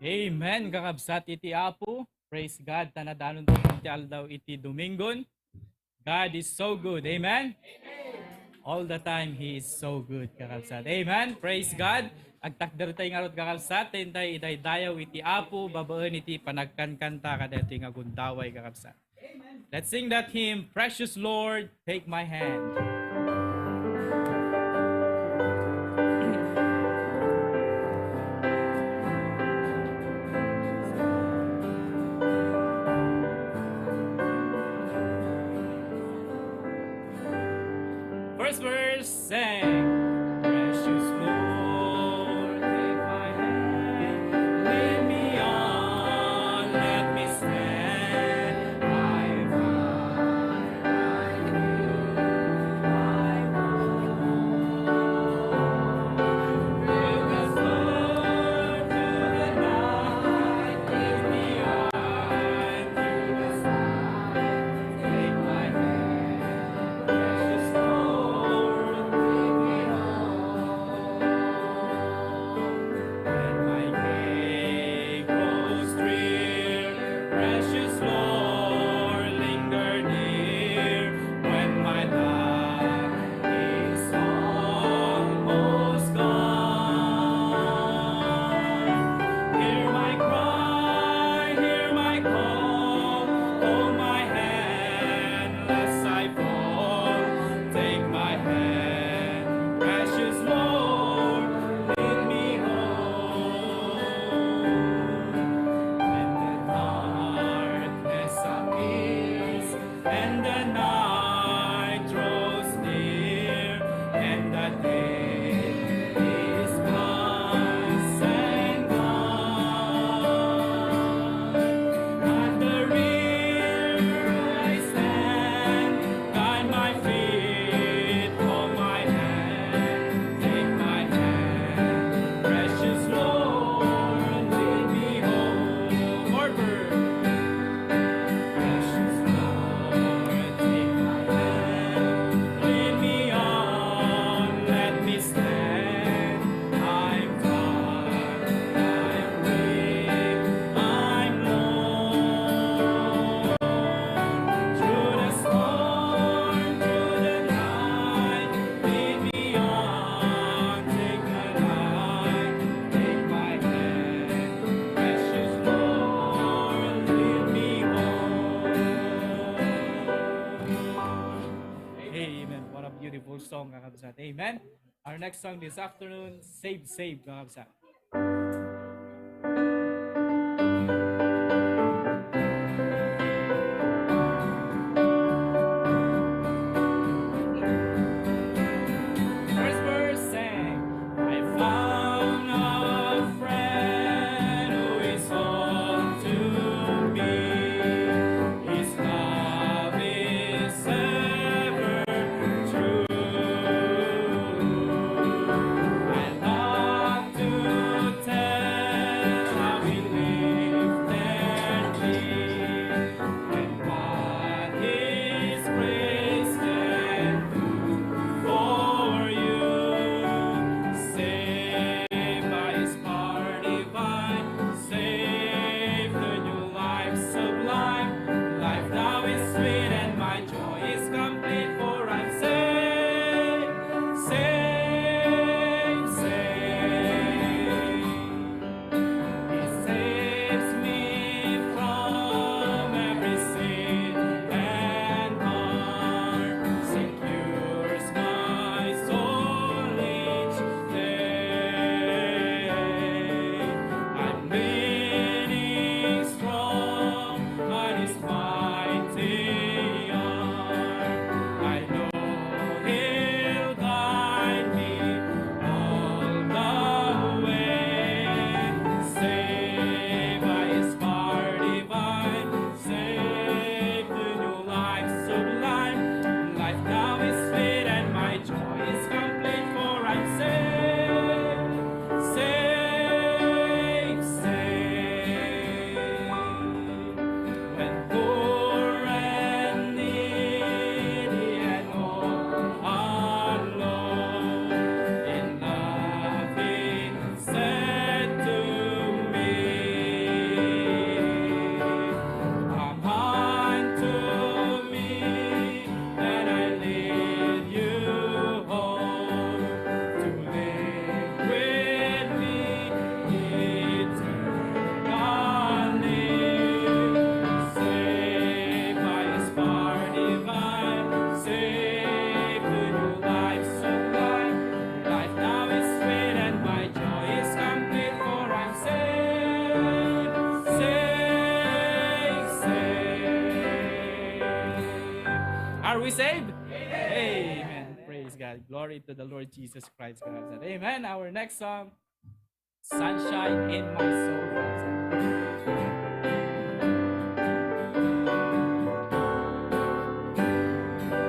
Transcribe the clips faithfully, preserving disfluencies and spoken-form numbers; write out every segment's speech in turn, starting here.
Amen, kakabsat iti Apo. Praise God, ta nadanon tayo ti aldaw iti Domingon. God is so good. Amen? All the time, He is so good, kakabsat. Amen? Praise God. Agtakder tayo ngarud, kakabsat. Tayo idaydayaw iti Apo, babaen iti panagkankanta, kadaytoy nga gundaway, kakabsat. Let's sing that hymn, Precious Lord, Take My Hand. First verse, sing. Precious Lord, take my hand, lead me on, let me stand. I When my day grows drear, precious Lord, linger near. When my life is almost gone, hear my cry, hear my call, hold my hand lest I fall. Take my hand, precious Lord, lead me home. When the darkness appears and the night draws near and the day is past and gone, at the rear I stand, guide my feet, hold my hand, take my hand, precious Lord, lead me home. Forever. Precious Lord, take my hand, lead me on, let me stand. I'm tired, I'm weak, I'm lone. Through the storm, through the night, lead me on, take the light, take my hand. Precious Lord, lead me home. Amen. What a beautiful song, kakabsat. Amen. Our next song this afternoon, Save, Save, kakabsat. First verse, sing. I found a friend who is all to me. His love is ever true. I long to saved? Amen. Praise God. Glory to the Lord Jesus Christ. Amen. Our next song, Sunshine in My Soul.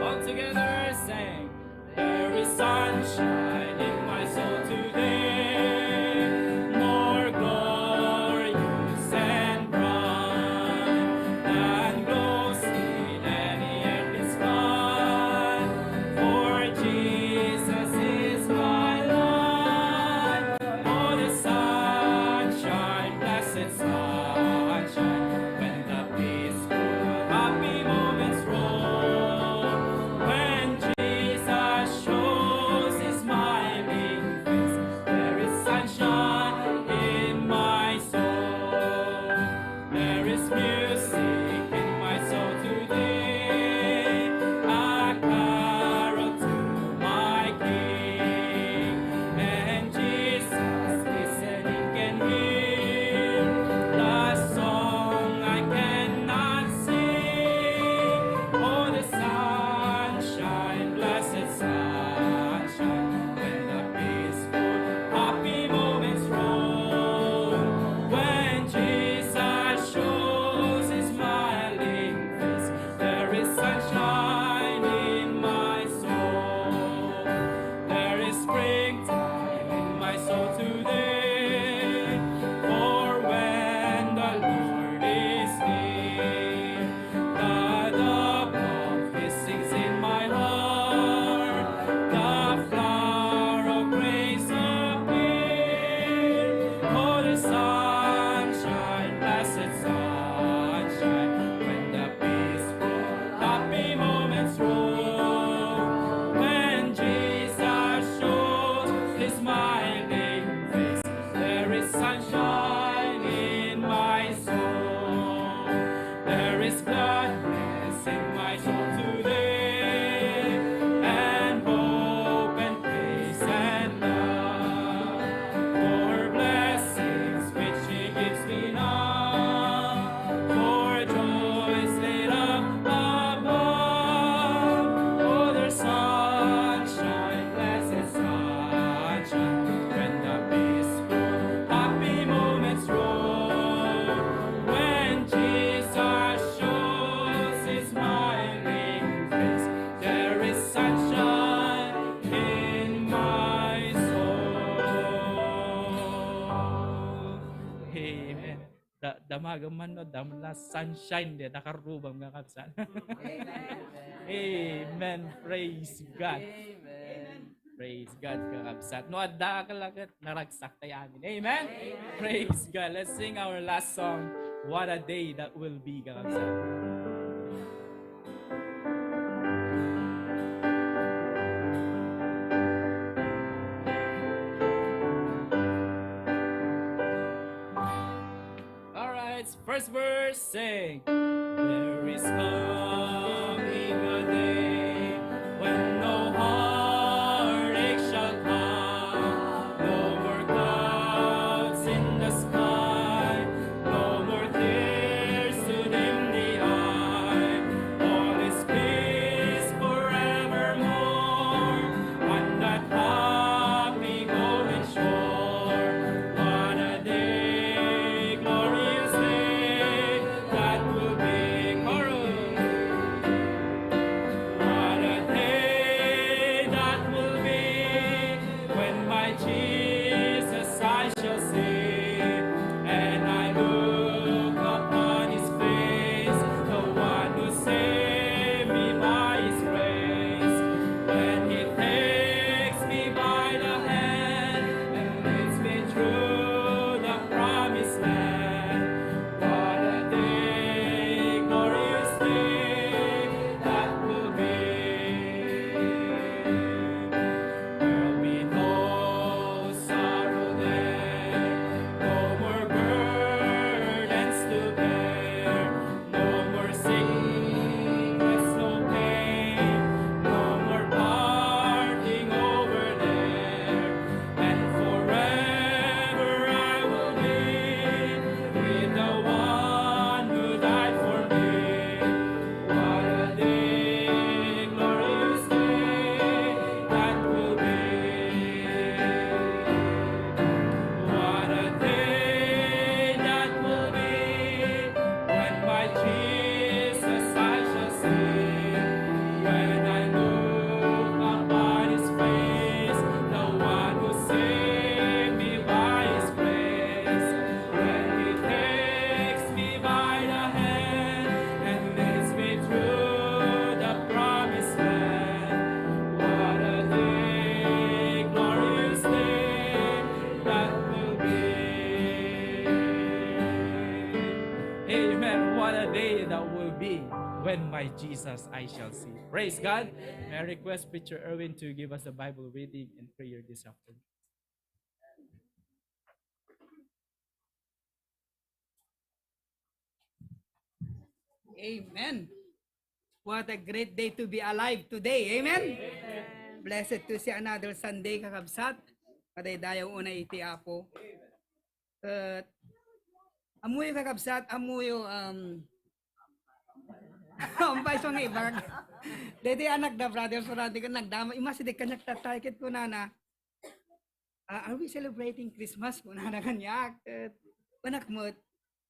All together, sing. There is sunshine in my soul today, more glorious and bright than glows in any earthly sky. For Jesus is my light. Oh, the sunshine, blessed sunshine, when the peaceful, happy moments roll. When Jesus shows his smiling face, there is sunshine in my soul. There is music in my soul today, a carol to my King. And Jesus listening can hear the song I cannot sing. Oh, the sunshine, blessed sunshine, when the peaceful, happy moments roll. When Jesus shows his smiling face, there is sunshine in my soul. There is springtime in my soul today. For when the Lord is near, the dove of peace sings in my heart. The flower of grace appear. Oh, the sunshine, blessed sunshine, when the peaceful, happy moments roll. When Jesus shows his smiling face, there is sunshine in my soul. There is gladness in my soul today, and hope and peace and love. For blessings which he gives me now, for joys laid up above. Oh, there's sunshine, blessed sunshine, when the peaceful, happy moments roll. When Jesus shows his smiling face, there is sunshine in my soul. Amen. Da, damagan man no, damla sunshine di, nakarubam nga kabsat. Amen. Praise God. Amen. Praise God, kakabsat. No adda ka laket, naragsak tayo. Amen. Amen. Praise God. Let's sing our last song, What a Day That Will Be, kakabsat. All right, first verse, sing. There is coming a day when no heartache shall come, no more clouds in the sky, no more tears to dim the eye. All is peace forevermore on that happy golden shore. What a day, glorious day, that will be. Chorus. When my Jesus I shall see. Praise God. May I request Preacher Erwin to give us a Bible reading and prayer this afternoon? Amen. What a great day to be alive today. Amen. Blessed to see another Sunday, kakabsat. Madaydayaw unay iti Apo. Ket ammoyo, kakabsat, ammoyo, um, umpay so nga ibag. Daydi anak da, Brother Sorante, ket nagdama, imasi di kaniak tatay, ket kunana, "Ah, are we celebrating Christmas?" Kunana kaniak. Ket kunak met,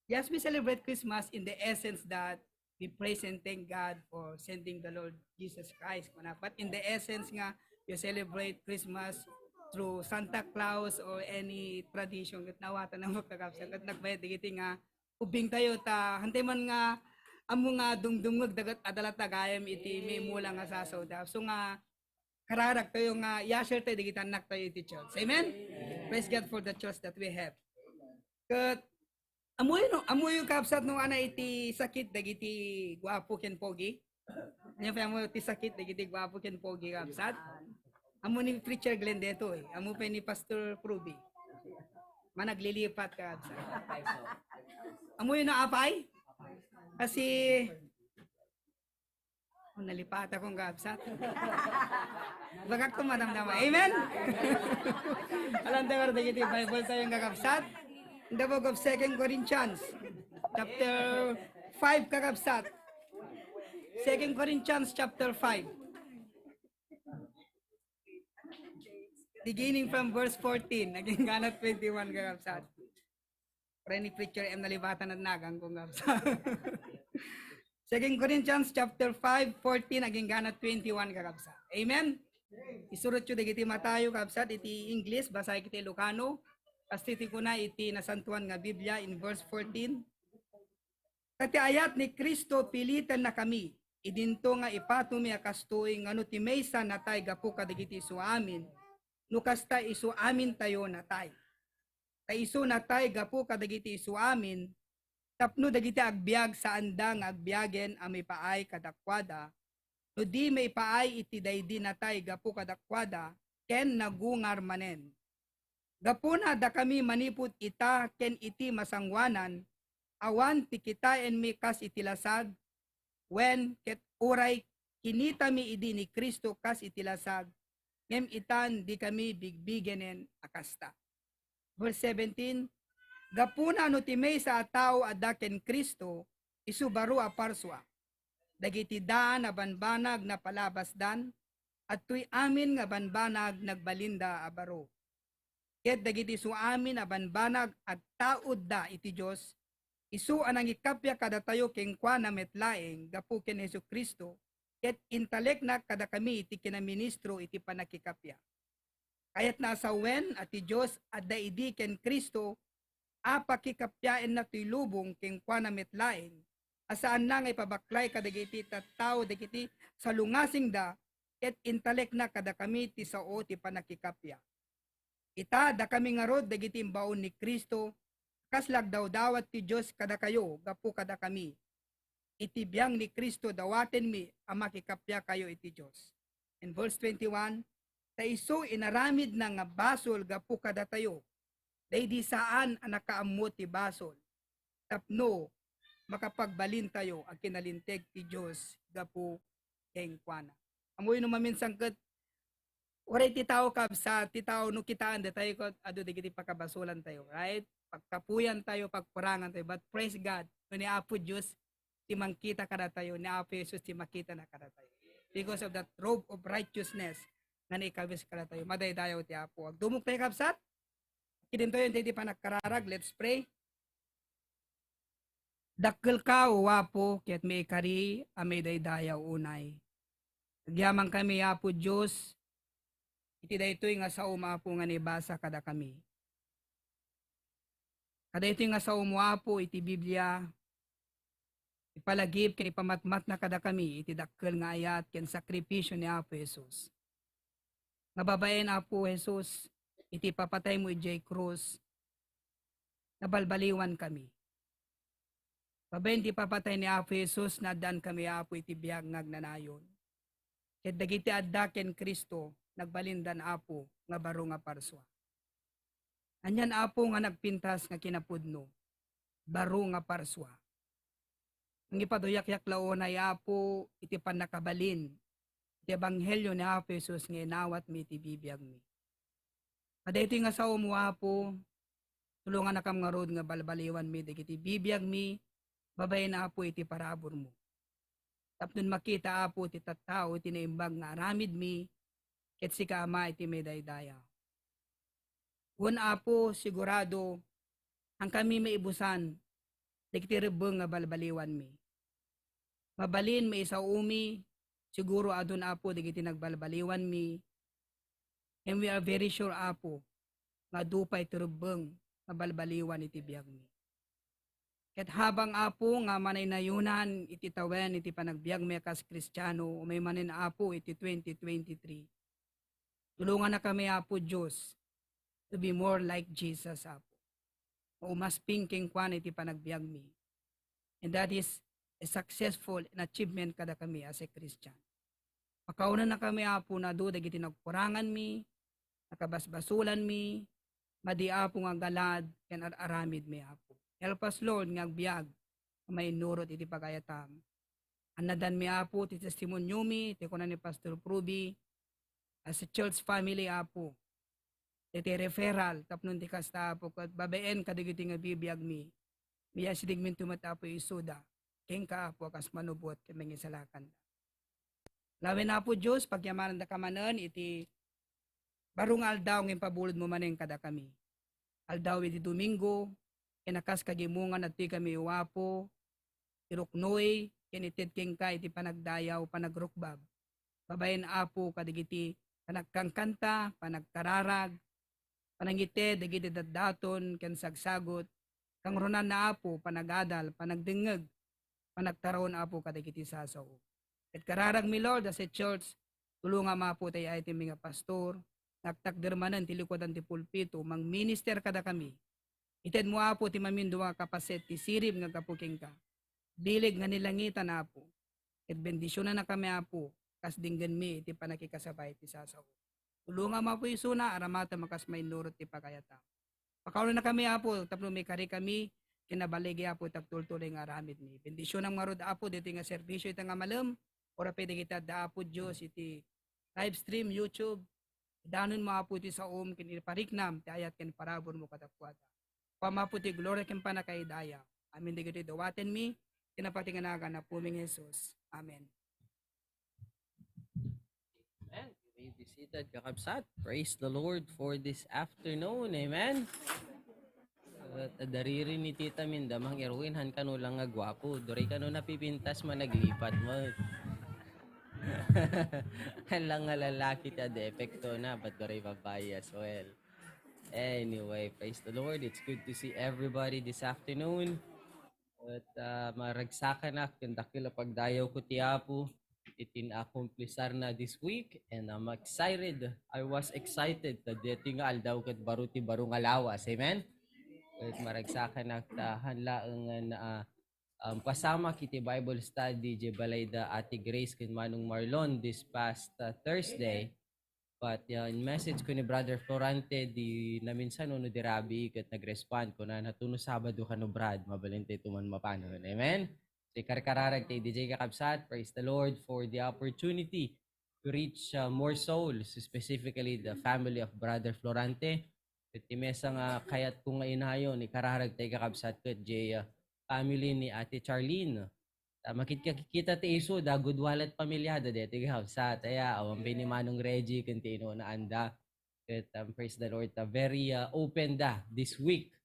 yes, we celebrate Christmas in the essence that we praise and thank God for sending the Lord Jesus Christ. Kunak, but in the essence nga, you celebrate Christmas through Santa Claus or any tradition ket nawatan na makakapsa ket nagbayad dagiti nga ubing tayo ta hantay man nga ammo nga dumdumngeg daket adala tagayam iti mimula nga sasaw da. So nga kararag tayo nga i-usher tayo dagiti annak tayo iti church. Amen? Praise God for the church that we have. Ket ammoyo no, ammoyo kabsat no ana iti sakit dagiti guapo ken pogi. Ania pay ammo ti sakit dagiti guapo ken pogi kabsat? Ammo ni Preacher Glenn detoy, ammo pay ni Pastor Pruby. Managlilipat kabsat. Ammoyo no apay? Kasi Oh, nalipata kong kakabsat. Bagak to madamdama. Amen? Alam tayo, dagiti Bible tayo nga kakabsat. In the book of Second Corinthians, chapter five, kakabsat. Second Corinthians chapter five. Beginning from verse fourteen, naging ganat twenty-one, kakabsat. Pray ni Preacher M. Nalibatan at nagang kong gabsa. Second Corinthians chapter five, fourteen, agingga na twenty-one, kakabsat. Amen? Isurot yu dagiti matayo, kabsat, iti English, basa iti Ilocano. Kasta iti kuna iti Nasantuan nga Biblia in verse fourteen. Ta ti ayat ni Cristo pilitennakami, idinto nga ipatomi a kastoy nga no ti maysa natay gapu kadagiti isuamin, no kasta isuamintayo natay. Ta isu natay gapu kadagiti isuamin, tapno dagiti agbiag saanda nga agbiagen a maipaay kadakuada, no di maipaay iti daydi natay gapu kadakuada, ken nagungar manen. Gapuna dakami manipud ita ken iti masangoanan, awan ti kitaenmi kas iti lasag, wen ket uray kinitami idi ni Cristo kas iti lasag, ngem itan dikami bigbigenen a kasta. Verse seventeen, gapuna no ti maysa a tao adda ken Cristo, isu baro a parsua. Dagiti daan a banbanag napalabasdan, adtoy amin nga banbanag nagbalinda a baro. Ket dagiti isuamin a banbanag agtaudda iti Dios, isu a nangikappia kadatayo kenkuana met laeng gapu ken Jesu-Cristo, ket intalekna kadakami iti kinaministro iti pannakikappia. Kayatna a sawen a ti Dios adda idi ken Cristo a pakikappiaenna toy lubong kenkuana met laeng, a saanna nga ipabaklay kadagiti tattao dagiti salungasingda, ket intalekna kadakami ti sao ti pannakikappia. Ita, dakami ngarud dagiti imbaon ni Cristo, kas lagdawdawat ti Dios kadakayo gapu kadakami. Iti biang ni Cristo dawatenmi a makikappiakayo iti Dios. In verse twenty-one, ta isu inaramidna nga basol gapu kadatayo, daydi saan a nakaammo ti basol, tapno makapagbalintayo a kinalinteg ti Dios gapu kenkuana. Ammoyo no maminsan ket, uray ti tao, kabsat, ti tao no kitaen datayo ket adu dagiti pakabasolan tayo, right? Pagkapuyan tayo, pagkurangan tayo. But praise God, no ni Apo Dios ti mangkita kadatayo, ni Apo Jesus ti makitana kadatayo. Because of that robe of righteousness nga naikawis kadatayo. Madaydayaw ti Apo. Agdumog tayo, kabsat. Kidintayon tayo ti panagkararag. Let's pray. Dakkelka, O Apo, ket maikari a maidaydayaw unay. Agyamankami, Apo Dios, iti daytoy nga saom, Apo, nga naibasa kadakami. Kadaytoy nga saom, Apo, iti Biblia, ipalagip ken ipamatmatna kadakami iti dakkel nga ayat ken sakripisio ni Apo Jesus. Nga babaen, Apo Jesus, iti ipapataymo idiay krus, nabalbaliwankami. Babaen ti ipapatay ni Apo Jesus, naaddaankami, Apo, iti biag nga agnanayon. Ket dagiti adda ken Cristo, nagbalindan, Apo, nga baro nga parsua. Anian, Apo, nga nagpintas nga kinapudno, baro nga parsua. Mangipaduyakyakla unay, Apo, iti pannakabalin ti ebanghelio ni Apo Jesus nga inawatmi iti bibiagmi. Kadaytoy nga saomo, Apo, tulongannakam ngarud nga balbaliwanmi dagiti bibiagmi babaen, Apo, iti paraburmo. Tapno makita, Apo, ti tattao iti naimbag nga aramidmi, ket sika, Ama, iti maidaydayaw. Wen, Apo, sigurado, saankami maibusan dagiti rebbeng nga balbaliwanmi. Mabalin maisaomi, siguro adun, Apo, dagiti nagbalbaliwanmi. And we are very sure, Apo, nga adu pay ti rebbeng nga balbaliwan iti biagmi. Ket habang, Apo, nga manaynayonan iti tawen iti panagbiagmi a kas Kristiano, umay manen, Apo, iti twenty twenty-three, tulongannakami, Apo Dios, to be more like Jesus, Apo. Nga umasping kenkuana iti panagbiagmi. And that is a successful and achievement kadakami as a Christian. Pakaunannakami, Apo, no adu dagiti nagkuranganmi, nakabasbasolanmi, madi, Apo, nga aggalad ken ar-aramidmi, Apo. Help us, Lord, nga agbiag a mainnurot iti pagayatam. Annadanmi, Apo, ti testimoniomi, ti kuna ni Pastor Pruby, as a church family, Apo. Iti referral, tapno ti kasta, Apo, ket babaen kadagiti nga bibiagmi, miyasidegminto met, Apo, isuda kenka, Apo, a kas manubot ken mangisalakan. Lawen, Apo Dios, pagyamanandaka manen iti baro nga aldaw nga impabulodmo manen kadakami. Aldaw iti Domingo, ken a kas kagimongan adtoykami, O Apo, iruknoy ken ited kenka iti panagdayaw, panagrukbab. Babaen, Apo, kadagiti panagkankanta, panagkararag, panangited dagiti datdaton ken sagsagot, kangrunanna, Apo, panagadal, panagdengngeg, panagtaraon, Apo, kadagiti sasao. Ket kararagmi, Lord, as a church, tulongam, Apo, tay ay ti mga pastor, nagtakder manen ti likudan ti pulpito, mangminister kadakami. Itedmo, Apo, ti mamindua a kapaset ti sirib nga gapu kenka. Bileg nga nilangitan, Apo. Ket bendisionannakami, Apo, kas denggenmi iti pannakikasabay ti sasao. Tulongam, Apo, isuna, aramatem a kas mainnurot ti pagayatam. Pakaunannakami, Apo, tapno maikarikami ken nabaligi, Apo, ti agtultuloy nga aramidmi. Bendisionam ngarud, Apo, ditoy nga serbisio ita nga malem, ura pay dagiti adda, Apo Dios, iti live stream, YouTube. Idanonmo, Apo, iti saom ken ipariknam ti ayat ken paraburmo kadakuada. Kuam, Apo, ti gloria ken pannakaidaya. Amin dagitoy dawatenmi, iti napati nga nagan Apomi nga Jesus. Amen. Amen. You may be seated, kakabsat. Praise the Lord for this afternoon. Amen. At dariri ni Tita Minda, Mang Erwin, han kano lang nga gwapo. Duri kano napipintas, managlipat mo. Han lang nga lalaki ti adda epekto na, but duri babae as well. Anyway, praise the Lord. It's good to see everybody this afternoon. At, ah, maragsakanak ken dakkel a pagdayawko ti Apo iti naakumplisarna this week, and I'm excited. I was excited ta daytoy nga aldaw ket baro ti baro nga lawas. Amen? Ket maragsakanak ta han laeng nga, ah, um, pasamak iti Bible study diay balay da Ate Grace ken Manong Marlon this past, ah, Thursday. But, uh, in message ko ni Brother Florante, di naminsan no di rabii ket nag-respond, kunana, "Tuno Sabado kano, Brad, mabalin tayo tuman mapanon." Amen? So, ikarkararag tayo diay, kakabsat. Praise the Lord for the opportunity to reach, uh, more souls, specifically the family of Brother Florante. Ket ti maysa nga kayatko nga inayon, ikararag tayo, kakabsat, ket diay, uh, family ni Ate Charlene. Ta makit-, makikita ti isu, da good wallet pamilyada deti, kakabsat. Aya, awan pay ni Manong Reggie ken ti inunaanda. Ket, um, praise the Lord, ta very, uh, open da this week.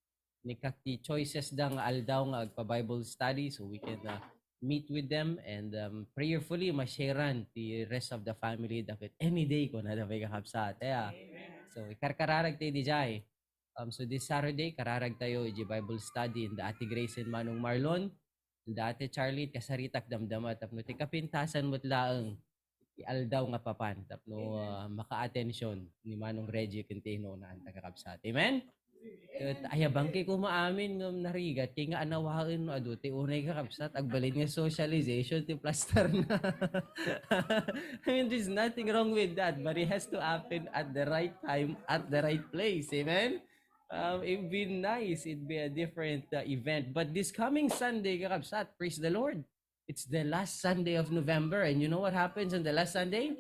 Innak ti choices da nga aldaw nga agpa-Bible study, so we can, uh, meet with them and, um, prayerfully ma-sharean ti rest of the family da ket any day, kunada pay, kakabsat. Aya. Amen. So, ikarkararag tayo diay. Um, so this Saturday, kararag tayo iti Bible study in the Ate Grace and Manong Marlon. Dati, Charlie, kasaritak damdama tapno ti kapintasan met laeng ti aldaw nga papan tapno, ah, maka-attention ni Manong Reggie ken ti inunaanta, kakabsat. Amen? Ket ayabang kay kumaamin ngem narigat kay nga anawaen no adu ti unay kakabsat, agbalin nga socialization ti plastarna. I mean, there's nothing wrong with that, but it has to happen at the right time, at the right place. Amen? Um, it'd be nice. It'd be a different uh, event. But this coming Sunday, kakabsat, praise the Lord. It's the last Sunday of November. And you know what happens on the last Sunday?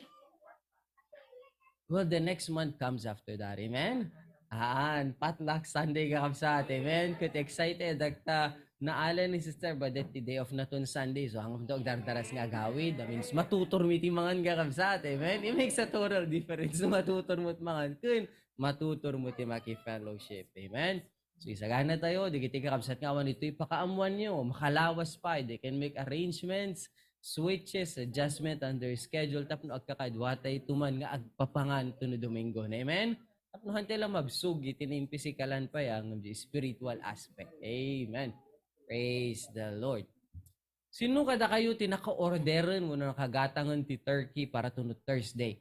Well, the next month comes after that. Amen? Aan, potluck Sunday, kakabsat. Amen? Ket excited. Dakta, naala ni Sister Badet ti day off na ton Sunday. So, hanggang to agdardaras nga agawid. I mean, matuturmi ti mangan, kakabsat. Amen? It makes a total difference. Matuturmo ti mangan. Kun, matuturmo ti maki-fellowship. Amen? So, isagana tayo, digiti kakabsat nga awan itoy pakaammoanyo, makalawas pay, they can make arrangements, switches, adjustment on their schedule, tapno agkakadwatay tuman nga agpapangan tono Domingo. Amen? Tapno hantay la mabsog iti naimpisikalan pay, ah, ngem di spiritual aspect. Amen. Praise the Lord. Sino kadakayo ti naka-orderen wenno nakagatangen ti turkey para tono Thursday?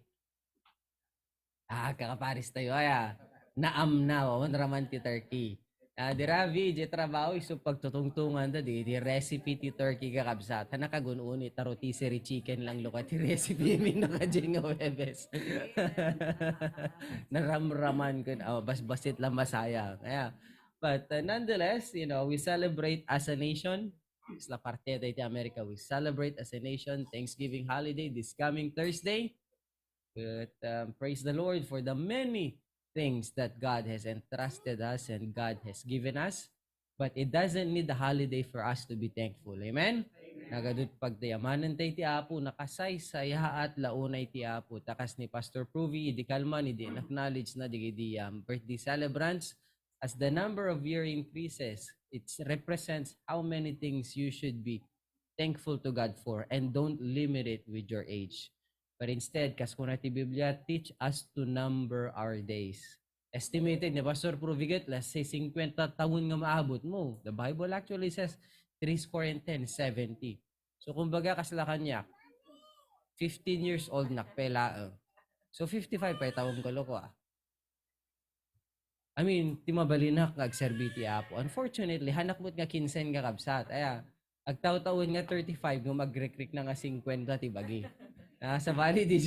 Ah, kakaparis tayo, aya. Naamna, wawan raman ti turkey. Ah, di rabi, di trabaho, isu pagtutungtungan da, di, di recipe ti turkey kakabsat. Hana kagun-uni, ta rotisserie chicken lang luka ti recipe mi no kadya nga Huwebes. Naramraman ko, oh, basbasit lang masaya. Kaya, but uh, nonetheless, you know, we celebrate as a nation. Isla parte tayo ti America, we celebrate as a nation Thanksgiving holiday this coming Thursday. But um, praise the Lord for the many things that God has entrusted us and God has given us. But it doesn't need a holiday for us to be thankful. Amen? Nagadut pagtayamanan tayo ti Apo, nakasaysayaat la unay ti Apo. Takas ni Pastor Pruvi, idi kalman, idi acknowledge na, di, di um, birthday celebrants. As the number of year increases, it represents how many things you should be thankful to God for, and don't limit it with your age. But instead, kas kuna ti Biblia, teach us to number our days. Estimated ni Pastor Proviget, let's say, fifty taon nga maabot mo. The Bible actually says, three score and ten, seventy. So, kumbaga, kasla kaniak, fifteen years old nak pay laeng. So, fifty-five pay taon ko, loko, ah. I mean, ti mabalinak nga agserbi ti Apo. Unfortunately, hanak met nga kinsen nga kabsat. Aya, agtaw-tawen nga thirty-five, no, magrikrikna nga fifty ti bagi. Ah, sabali di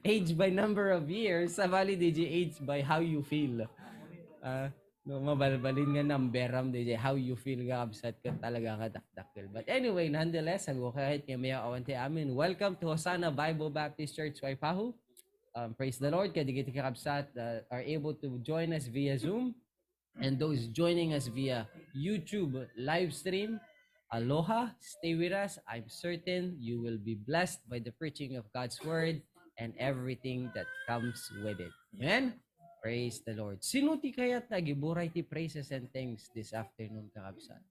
age by number of years, sabali di age by how you feel. Ah, no, mabalbalin nga numberam di how you feel nga kabsat ket talaga nga dakdakkel. But anyway, nonetheless, agu kahit nga may awan ti amin. Welcome to Hosanna Bible Baptist Church, Waipahu. Um, praise the Lord. Kadagiti kakabsat uh, are able to join us via Zoom. And those joining us via YouTube live stream, aloha, stay with us. I'm certain you will be blessed by the preaching of God's word and everything that comes with it. Amen? Praise the Lord. Sino ti kayat nga agiburay ti praises and thanks this afternoon, kakabsat?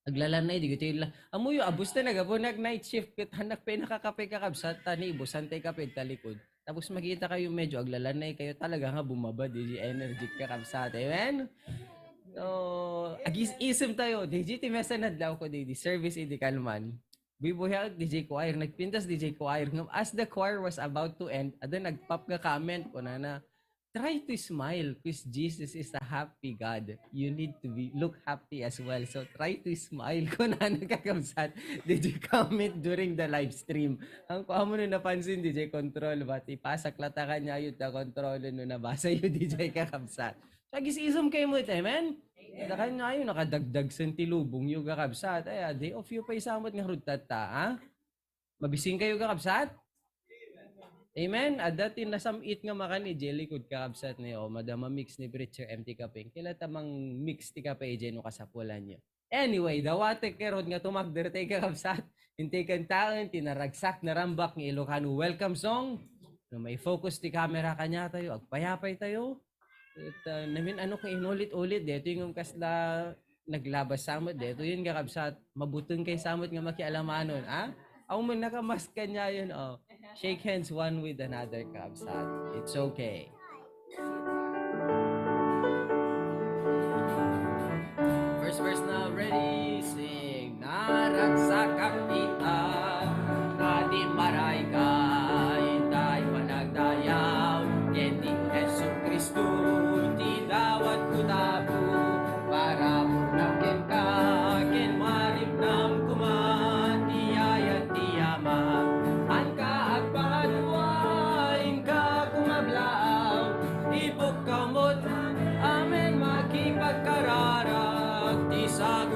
Aglalanay, di gitoy la-, amoyo, abus ta nagabu nag night shift, ket hanak pay nakakape, kakabsat, ta ni ibusan tay kape ta likod. Tapos makita kayo medyo aglalanay kayo, talaga nga bumaba di energy, kakabsat. Amen? So, agis-isem tayo, di ti mesa nadlaw ko di, di service idi kalman. Bibuhi ak di choir, nagpintas di choir. Ngem as the choir was about to end, ada nagpop nga comment, kunana, "Try to smile, 'cause Jesus is a happy God. You need to be look happy as well. So try to smile," kunana, kakabsat. Did you comment during the live stream? Ang kuha mo na napansin, di jay control, but ipasak la ta kanya yun, ta control no nabasa yun, di jay kakabsat. So, agis-isem kayo mo, amen? Da kanya yun, nakadagdag sen ti lubong yung kakabsat. Ay, ah, day off you pa isamot nga rudtat ta, ha? Mabising kayo, kakabsat? Amen? Adda ti nasam-it nga makan ijay likod, kakabsat, ni, o, madama mix ni Preacher M T Kaping. Kila tamang mix ti kape ijay no kasapulan nyo. Anyway, dawatek kerod nga tumakder tay, kakabsat. Intay kantaen ti naragsak, narambak nga Ilocano welcome song. No may focus ti camera kanya tayo, agpayapay tayo. It, uh, namin ano kung inulit-ulit, dito yung kasla naglabas samot, dito yun, kakabsat, mabuteng kay samot nga makialamanon, ah? Aw mo, nakamask kanya yun, oh. Shake hands one with another, kakabsat. It's okay. First verse now, ready, sing. Naragsakak ti a, adi marayka, itay panagdayaw, ken ni Jesu Cristo, ti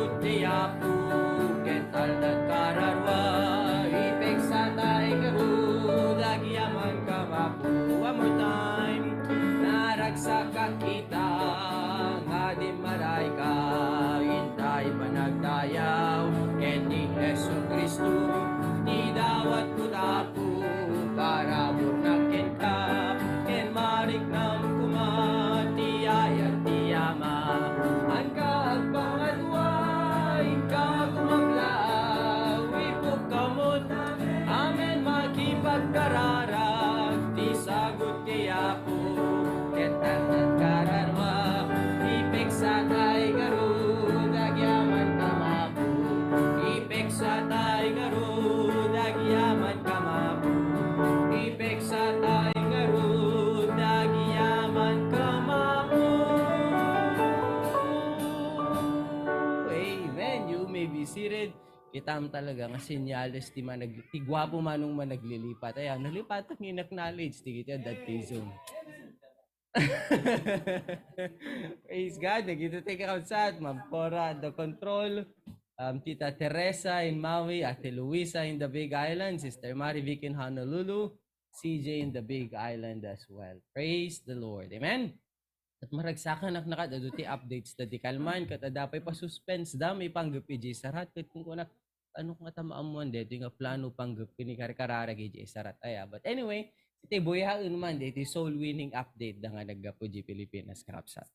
Ti Apo ket alda't kararua, ipegsatay ngarud, agyaman kamapu. One more time. Naragsak a kita nga dimmarayka, intay panagdayaw ken ni Jesu-Cristo, ti dawatko, Apo, parabur na kenka, ken mariknam koma ti ayat ti Ama. Anka agpangadua, inka gumablaaw, ipukkamon, amen, makipagkararag ti sagut ti Apo, ket alda't kararua, ipegsatay ngarud, agyaman kamapu. Ipegsatay ngarud, agyaman kamapu. Ipegsatay ngarud, agyaman kamapu. Amen. You may be seated. Kitam talaga nga senyales ti manag-, ti guapo manong managlilipat. Ayan, nalipat ang in-acknowledge ti kita that Zoom. Praise God. Nagkita tayo kakabsat. Ma'am Cora at the control. Um, Tita Teresa in Maui, Ate Luisa in the Big Island, Sister Mary Vic in Honolulu, C J in the Big Island as well. Praise the Lord. Amen. At maragsakan ak nakat adu ti updates da di kalman, kat adda pay pa-suspense da, may panggep iji sarat, kat kung kunak, ano nga ta maammuan dito nga plano panggep kini karkararag iji sarat. Aya, but anyway, iti buyaen man, dito soul winning update da nga naggapu di Pilipinas, kakabsat.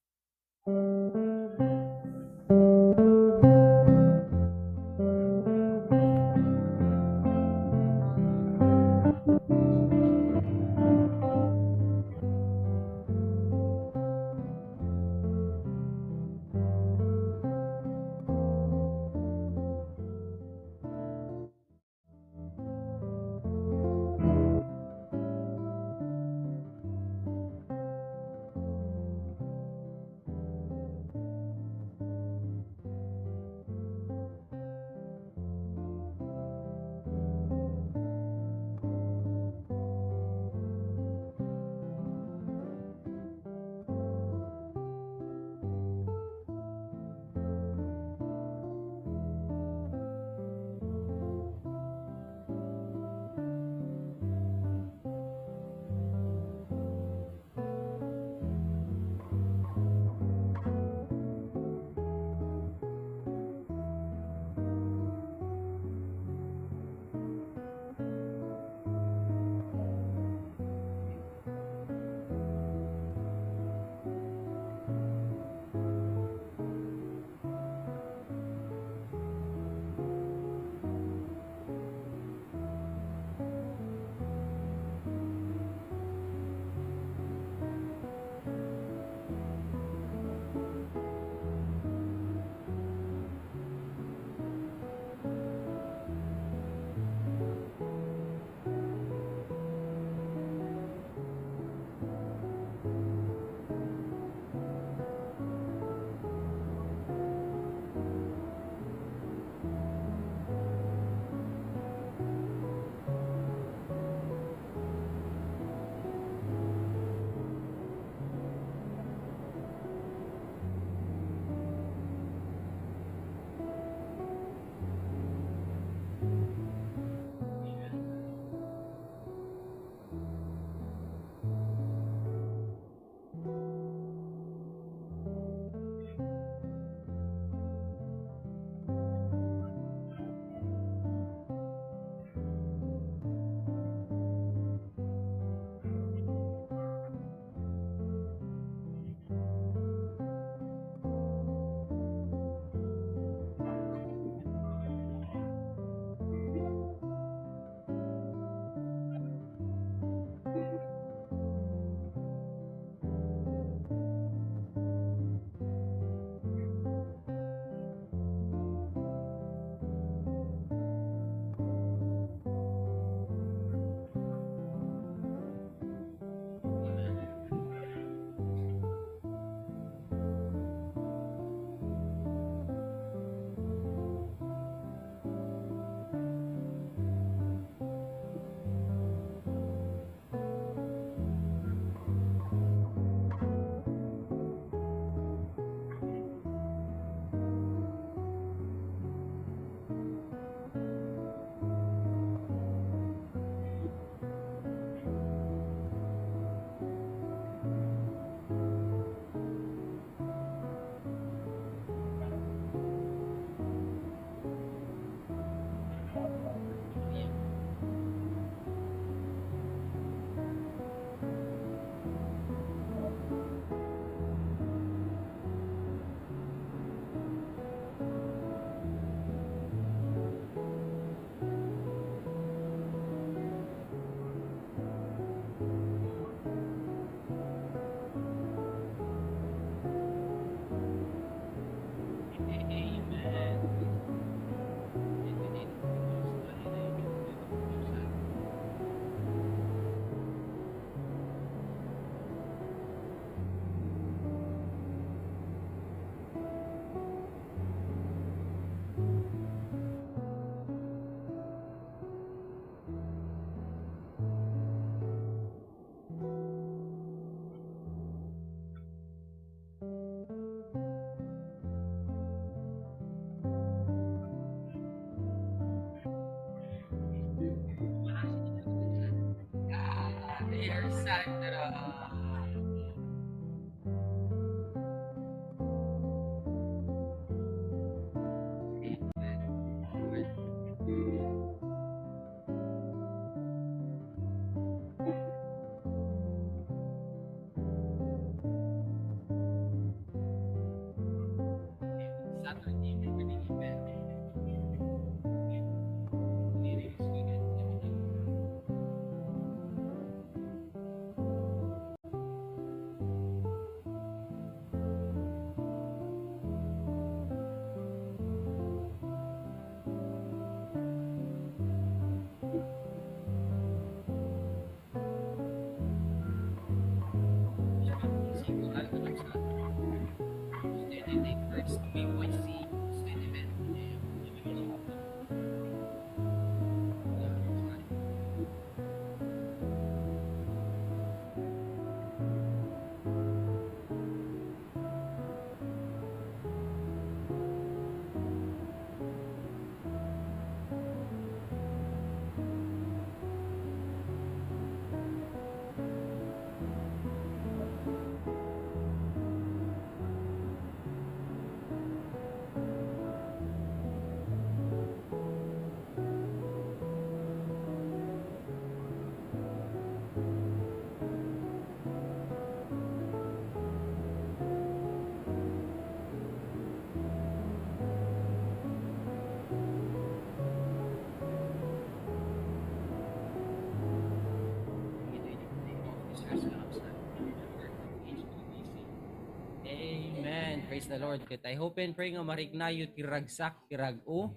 Amen. Praise the Lord. Ket I hope and pray nga mariknayo ti ragsak, ti rag-o,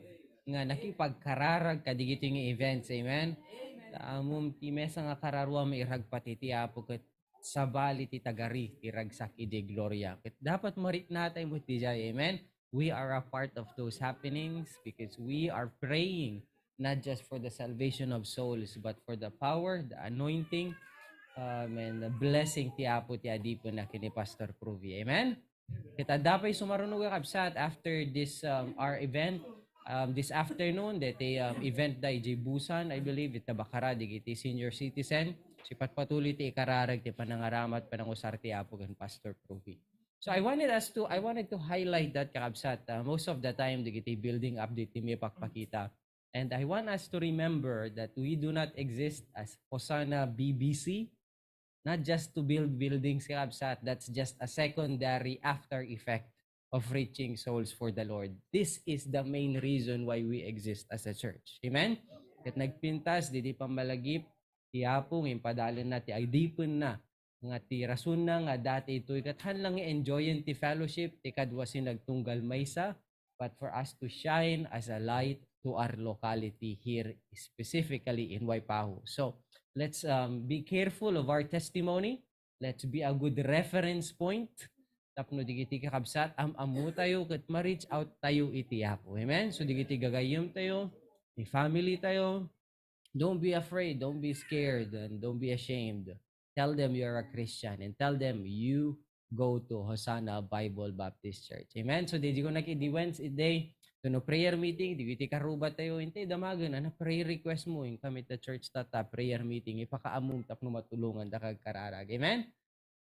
nga nakipagkararag kadigiti nga events. Amen. Ta ammom ti maysa nga kararuam, iragpati ti Apo ket sabali ti tagari ti ragsak idi gloria. Ket dapat mariknatayo met diay. Amen. We are a part of those happenings because we are praying not just for the salvation of souls, but for the power, the anointing, um, and the blessing ti Apo ti adipenna ken ni Pastor Pruvi. Amen? Ket adda pay sumaruno, kakabsat, after this, um, our event, um, this afternoon, daytoy, um, event da idiay Busan, I believe, ita Bacara, dagiti senior citizen. Ipatpatuloy ti ikararag ti panangaramat, panangusar ti Apo ken Pastor Pruvi. So I wanted us to, I wanted to highlight that, kakabsat. Uh, most of the time, dagiti building update ti mapakpakita. And I want us to remember that we do not exist as Hosanna B B C, not just to build buildings, kakabsat. That's just a secondary after effect of reaching souls for the Lord. This is the main reason why we exist as a church. Amen? Ket nagpintas, didi pammalagip, ti Apo nga impadalenna ti adipenna nga ti rasonna nga adda daytoy ket haan lang nga enjoyen ti fellowship, ti kaduasen nga agtunggal maysa, but for us to shine as a light to our locality here, specifically in Waipahu. So, let's, um, be careful of our testimony. Let's be a good reference point. Tapno dagiti kakabsat, am-ammotayo ket ma-reach out tayo iti Apo. Amen? So, dagiti gagayyemtayo, ti family tayo, don't be afraid, don't be scared, and don't be ashamed. Tell them you're a Christian and tell them you go to Hosanna Bible Baptist Church. Amen? So, didi ko nakidi Wednesday, to no prayer meeting, dagiti karubatayo, intay damagen, ana, prayer request mo, inkami ta church ta, ta prayer meeting, ipakaammom tapno matulongandaka agkararag. Amen?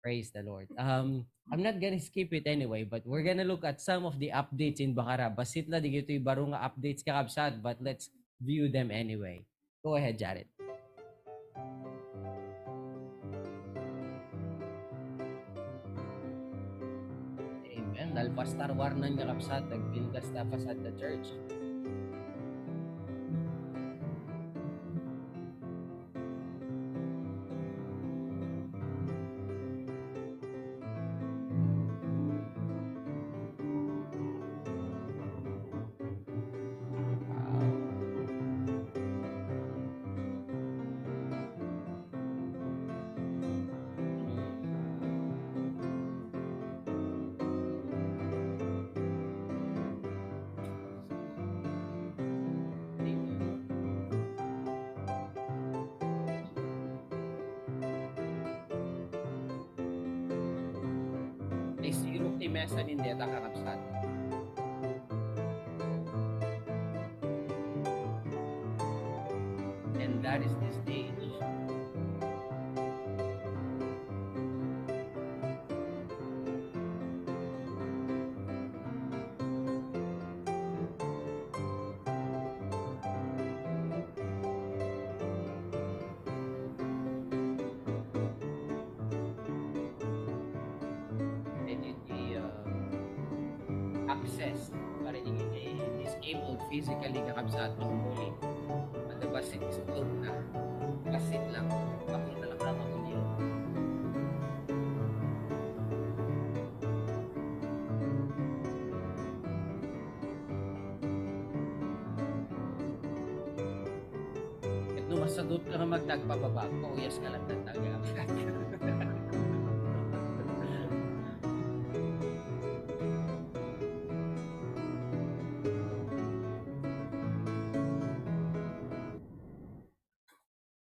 Praise the Lord. Um, I'm not gonna skip it anyway, but we're gonna look at some of the updates in Bacara. Bassit la dagitoy baro nga updates, kakabsat, but let's view them anyway. Go ahead, Jared. Amen. Nalpas ta warnan, kakabsat, nagpintas ta facade ti church. Ti sirok ti mezzanine dayta, kakabsat. And that is the stage. Says, pare, di nga disabled physically, kakabsat, no, only. At the basit is na. Basit lang. Bakit na lang ka mahuli? Ket no masadut ka nga magdagpababa, pauyas ka lang ng daga.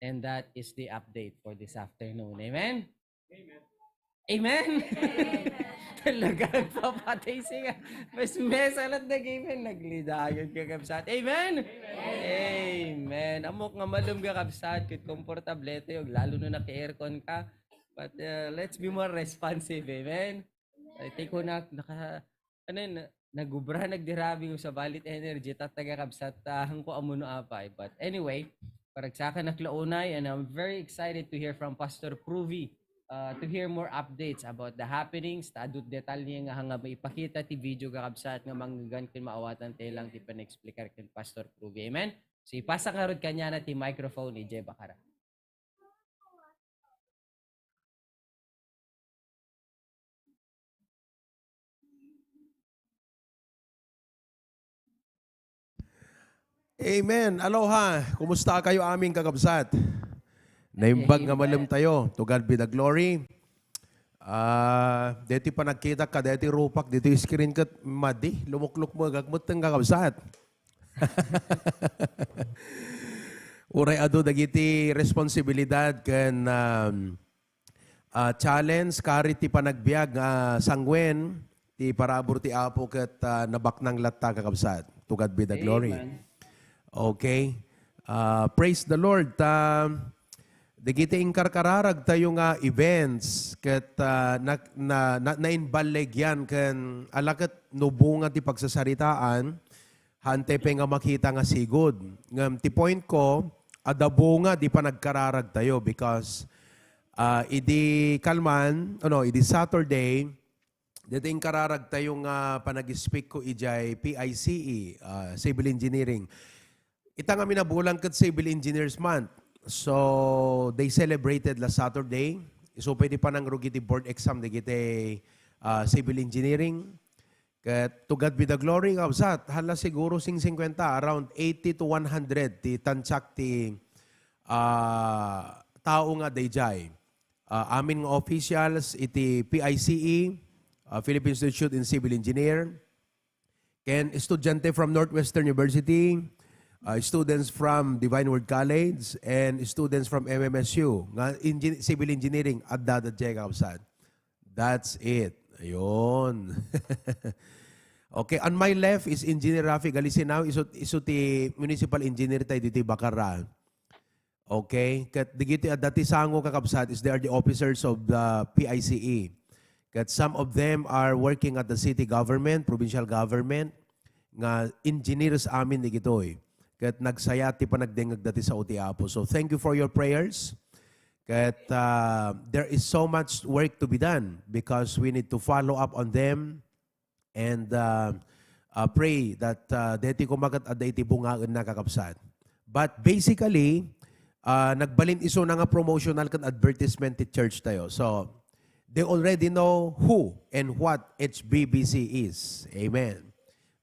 And that is the update for this afternoon. Amen? Amen? Amen. Talaga, nagpapatay siya. Mas mesa lang nag-amen. Naglidayon ka, kabsat. Amen? Amen. Amok nga malum ka, kabsat. Ket komportable tayo, lalo na naki-aircon ka. But uh, let's be more responsive. Amen? Ay, take ko na, naka, ano yun, na- nagubra, nagdirabi ko sa balit energy, tataga kabsat, ah, hangko amuno apay. But anyway, paragsakan na klaunay, and I'm very excited to hear from Pastor Pruvi, uh, to hear more updates about the happenings, ta adut detalye nga hanga maipakita ti video kakabsat nga manggan ken maawatan tayo lang ti panexplikar ken Pastor Pruvi. Amen? So, ipasa ngarud kaniana ti microphone ni Jay Bacara. Amen. Aloha. Kumusta kayo amin, kakabsat? Naimbag nga Amen. Malem tayo. To God be the glory. Ah, deti panagkita ka, deti rupak, deti screen ket madi, lumuklok mo, gagmeten, kakabsat. Uray adu dagiti responsibilidad ken, um, ah, challenge, kari ti panagbiag nga sanguen, ti parabur ti Apo ket, ah, nabaknang latta, kakabsat. To God be the glory. Amen. Okay. Ah, praise the Lord. Ta, dagiti inkarkararag tayo nga events ket, ah, na, na, na, nainballeg yan ken ala ket no bunga ti pagsasaritaan, hantay pay nga makita nga sigud. Ngem ti point ko, adda bunga di panagkararag tayo because, ah, idi kalman, ano, idi Saturday, dito inkararag tayo nga panag-speak ko ijay P I C E, ah, Civil Engineering. Ita nga minabulang ket Civil Engineers Month. So, they celebrated last Saturday. Isu pay di panangrugi ti board exam dagiti, ah, Civil Engineering. Ket to God be the glory, kabsat. Hala siguro sing singkwenta, around eighty to one hundred ti tansiak ti, ah, tao nga dayjay. Ah, amin nga officials iti P I C E, ah, Philippine Institute in Civil Engineer, ken estudyante from Northwestern University, ah, students from Divine Word College, and students from M M S U nga engi-, civil engineering, adda, adda diay, kabsat. That's it. Ayun. Okay, on my left is Engineer Rafi Galisinao, isu, isu ti municipal engineer tayo dito, Bacara. Okay? Ket digiti adda ti sango, kakabsat, is they are the officers of the P I C E. Ket some of them are working at the city government, provincial government, nga engineers amin digitoy. Ket nagsaya ti panagdengngeg dati sao ti Apo. So thank you for your prayers. Ket, uh, there is so much work to be done because we need to follow up on them and, uh, uh, pray that, uh, deti kumakat adda iti bungaenna, kakabsat. But basically, uh, nagbalin isuna nga promotional ken advertisement ti church tayo. So, they already know who and what H B B C is. Amen.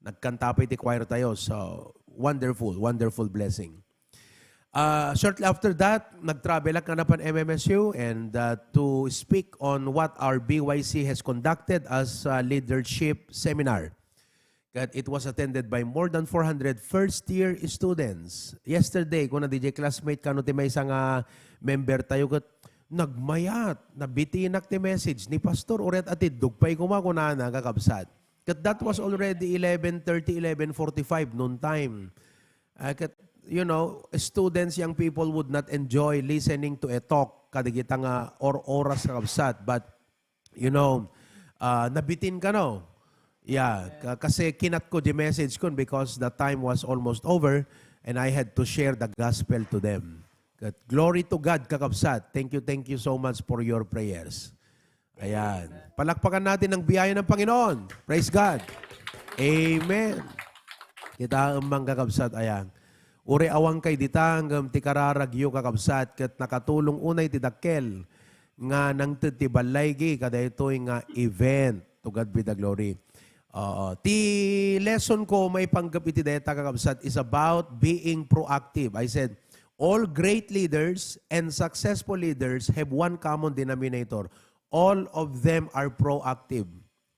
Nagkanta pa iti choir tayo. So, wonderful, wonderful blessing. Uh, shortly after that, nag-travel ak nga napan M M S U and, uh, to speak on what our B Y C has conducted as a leadership seminar. Ket it was attended by more than four hundred first-year students. Yesterday, kuna D J classmate, kano ti maysa nga member tayo, ket nagmayat, nabitinak ti message ni Pastor, uret atiddog pay kuma, kunana, kakabsat. Ket that was already eleven thirty, eleven forty-five noon time. Ah, ket, you know, students, young people would not enjoy listening to a talk kadagita nga or-, oras, kakabsat. But, you know, ah, nabitin kano. Yeah, ka-, kasi kinat ko di message kun because the time was almost over and I had to share the gospel to them. Ket glory to God, kakabsat. Thank you, thank you so much for your prayers. Ayan. Palakpakan natin ang biyaya ng Panginoon. Praise God. Amen. Kitaem man, kakabsat, aya. Uray awan kay dita, ngem ti kararagyo, kakabsat, ket nakatulong unay ti dakkel nga nangted ti ballaygi kadaytoy nga event. To God be the glory. Oo. Ti lesson ko maipanggep iti dayta, kakabsat, is about being proactive. I said, all great leaders and successful leaders have one common denominator. All of them are proactive.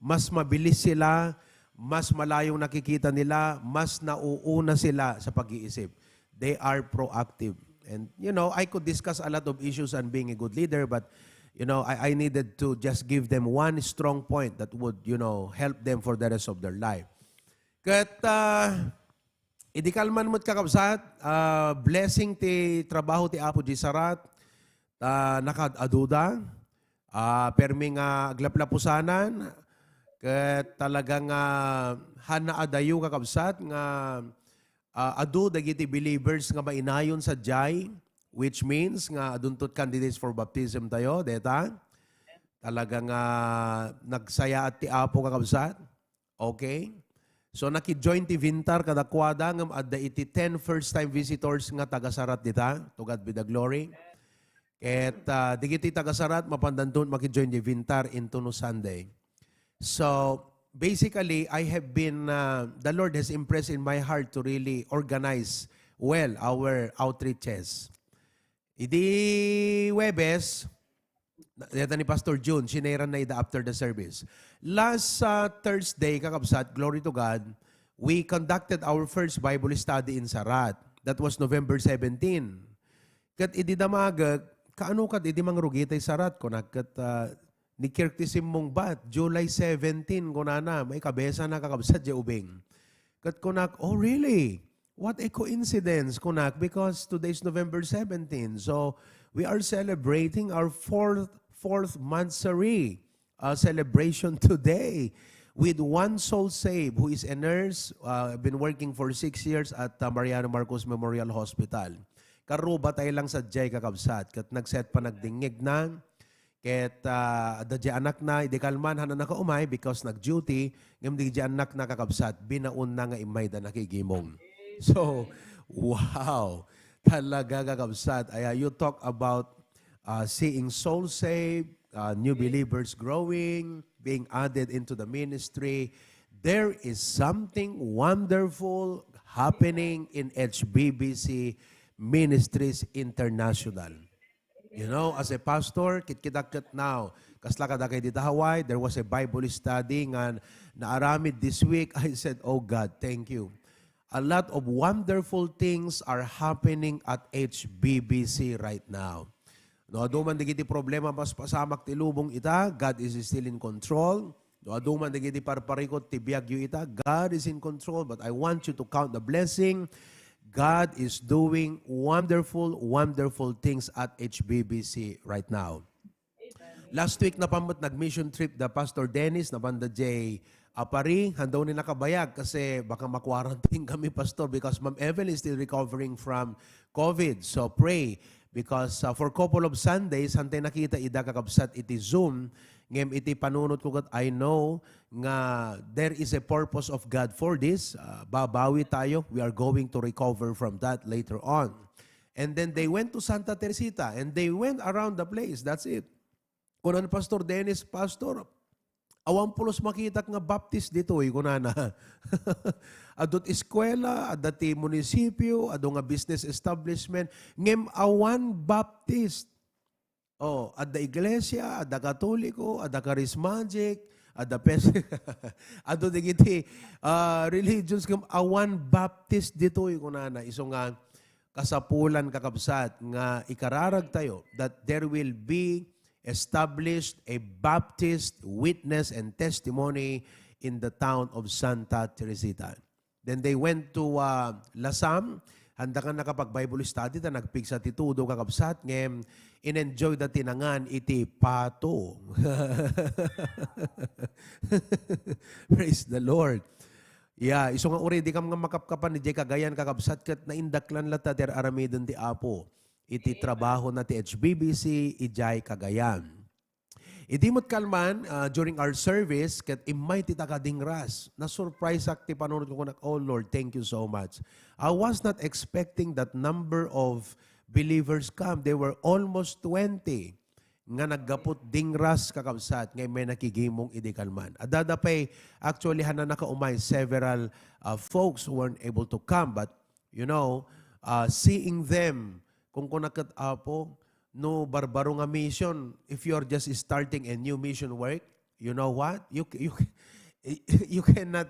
Mas mabilis sila, mas malayong nakikita nila, mas nauuna sila sa pag-iisip. They are proactive. And, you know, I could discuss a lot of issues on being a good leader, but, you know, I, I needed to just give them one strong point that would, you know, help them for the rest of their life. Ket, ah, idi kalman met, kakabsat, ah, blessing ti trabaho ti Apo diay sarat, ta nakaad-aduda, ah, permi nga aglaplapusanan, ket talaga nga haanna a dayo, kakabsat, nga, ah, adu dagiti believers nga mainayon sadiay, which means nga adunto candidates for baptism tayo, deta. Talaga nga nagsayaat ti Apo, kakabsat. Okay? So, naki-join ti Vintar kadakuada, ngem adda iti ten first-time visitors nga taga-Sarat dita. To God be the glory. Ket, ah, digiti taga-Sarat, mapandanton maki-join ti Vintar intono Sunday. So, basically, I have been, ah, the Lord has impressed in my heart to really organize well our outreaches. Idi Huwebes, na-, deta ni Pastor June, sineran na ida after the service. Last, ah, Thursday, kakabsat, glory to God, we conducted our first Bible study in Sarat. That was November seventeen. Ket idi damagek, "Kaano kad idi mangrugi tay Sarat?" kunak, ket, ah, ni Kirk ti simmungbat, "July seventeen," kunana, maikabesa na, kakabsat, diay ubing. Ket kunak, "Oh, really? What a coincidence," kunak, "because today is November seventeen. So, we are celebrating our fourth, fourth monthsary, uh, celebration today with one soul saved who is a nurse, uh, been working for six years at, uh, Mariano Marcos Memorial Hospital." Karuba tayo lang sadiay, kakabsat, ket nagset panagdingngegna. Ket, ah, adda diay anakna, idi kalman, haanna nakaumay because nag-duty, ngem diay anakna, kakabsat, binaonna nga immayda nakigimong. So, wow! Talaga, kakabsat, aya, you talk about, ah, seeing souls saved, ah, new believers growing, being added into the ministry. There is something wonderful happening in H B B C Ministries International. You know, as a pastor, kitkitak ket now, kasla kadakay dita Hawaii, there was a Bible study nga naaramid this week. I said, "Oh God, thank you." A lot of wonderful things are happening at H B B C right now. No adu man dagiti problema, paspasamak ti lubong ita, God is still in control. No adu man dagiti parparikut ti biagyo ita, God is in control, but I want you to count the blessing. God is doing wonderful, wonderful things at H B B C right now. Last week, napan met nag-mission trip da Pastor Dennis, napan da J. Apari, haanda ni nakabayag kasi baka ma-quarantine kami, Pastor, because Ma'am Evelyn is still recovering from COVID. So pray, because, uh, for couple of Sundays, haantay nakita ida, kakabsat, iti Zoom. Ngem iti panunot ko ket, I know nga there is a purpose of God for this. Uh, babawi tayo. We are going to recover from that later on. And then they went to Santa Teresita and they went around the place. That's it. Kuna ni Pastor Dennis, "Pastor, awan pulos makitak nga Baptist ditoy," kunana. Adu ti eskuela, adda ti munisipio, adu nga business establishment, ngem awan Baptist. Oh, adda iglesia, adda Katoliko, adda Charismatic, adda Pes-, adu dagiti, ah, religions ngem awan Baptist ditoy, kunana. Isu nga kasapulan, kakabsat, nga ikararag tayo that there will be established a Baptist witness and testimony in the town of Santa Teresita. Then they went to, uh, Lasam. Haanda nga nakapag-Bible study ta nagpigsa ti tudo, kakabsat, ngem in-enjoy da ti nangan iti pato. Praise the Lord. Yeah, isu nga uray dikam nga makapkapan idiay Cagayan, kakabsat, ket naindaklan latta ti ar-aramiden ti Apo iti trabahona ti H B B C idiay Cagayan. Idi met kalman, ah, during our service, ket immay ti taga-Dingras. Na-surprise-ak ti panunot ko, kunak, "Oh Lord, thank you so much." I was not expecting that number of believers come. There were almost twenty nga naggapu't Dingras, kakabsat, nga immay nakigimong idi kalman. Adda pay, actually, han nakaumay, several, ah, folks weren't able to come, but, you know, ah, seeing them, kunkunak ket, Apo, no barbaro nga mission, if you're just starting a new mission work, you know what? You, you, you cannot,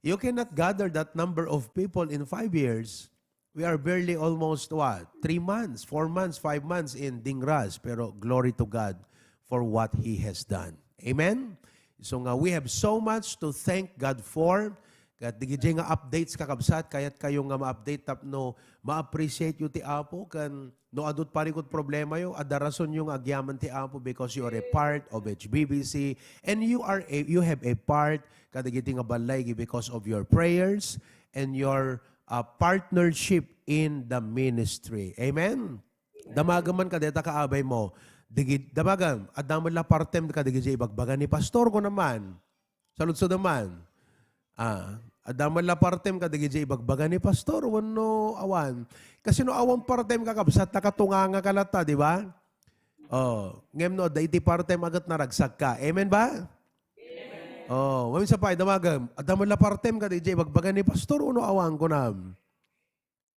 you cannot gather that number of people in five years. We are barely almost, what? Three months, four months, five months in Dingras. Pero glory to God for what He has done. Amen? So nga, we have so much to thank God for. Ket dagiti nga updates, kakabsat, kayatkayo nga ma-update tapno ma-appreciate yo ti Apo, ken no adu ti parikut problemayo, adda rasonyo nga agyaman ti Apo because you are a part of H B B C and you are a, you have a part kadagiti nga balay because of your prayers and your, uh, partnership in the ministry. Amen? Damagem man kadeta, kaabay mo. Digi-, damagem, adda met la partem kadagiti ibagbaga ni Pastor, kunam man. Saludsodem man. Ah, adda met la partem kadagiti ibagbaga ni Pastor, wenno awan. Kasi no awan partem, kakabsat, nakatunganga ka latta, di ba? Oh, ngem no adda iti partem, ket naragsak ka. Amen ba? Oh, maminsan pay, damagem, adda met la partem kadagiti ibagbaga ni Pastor, wenno awan, kunam.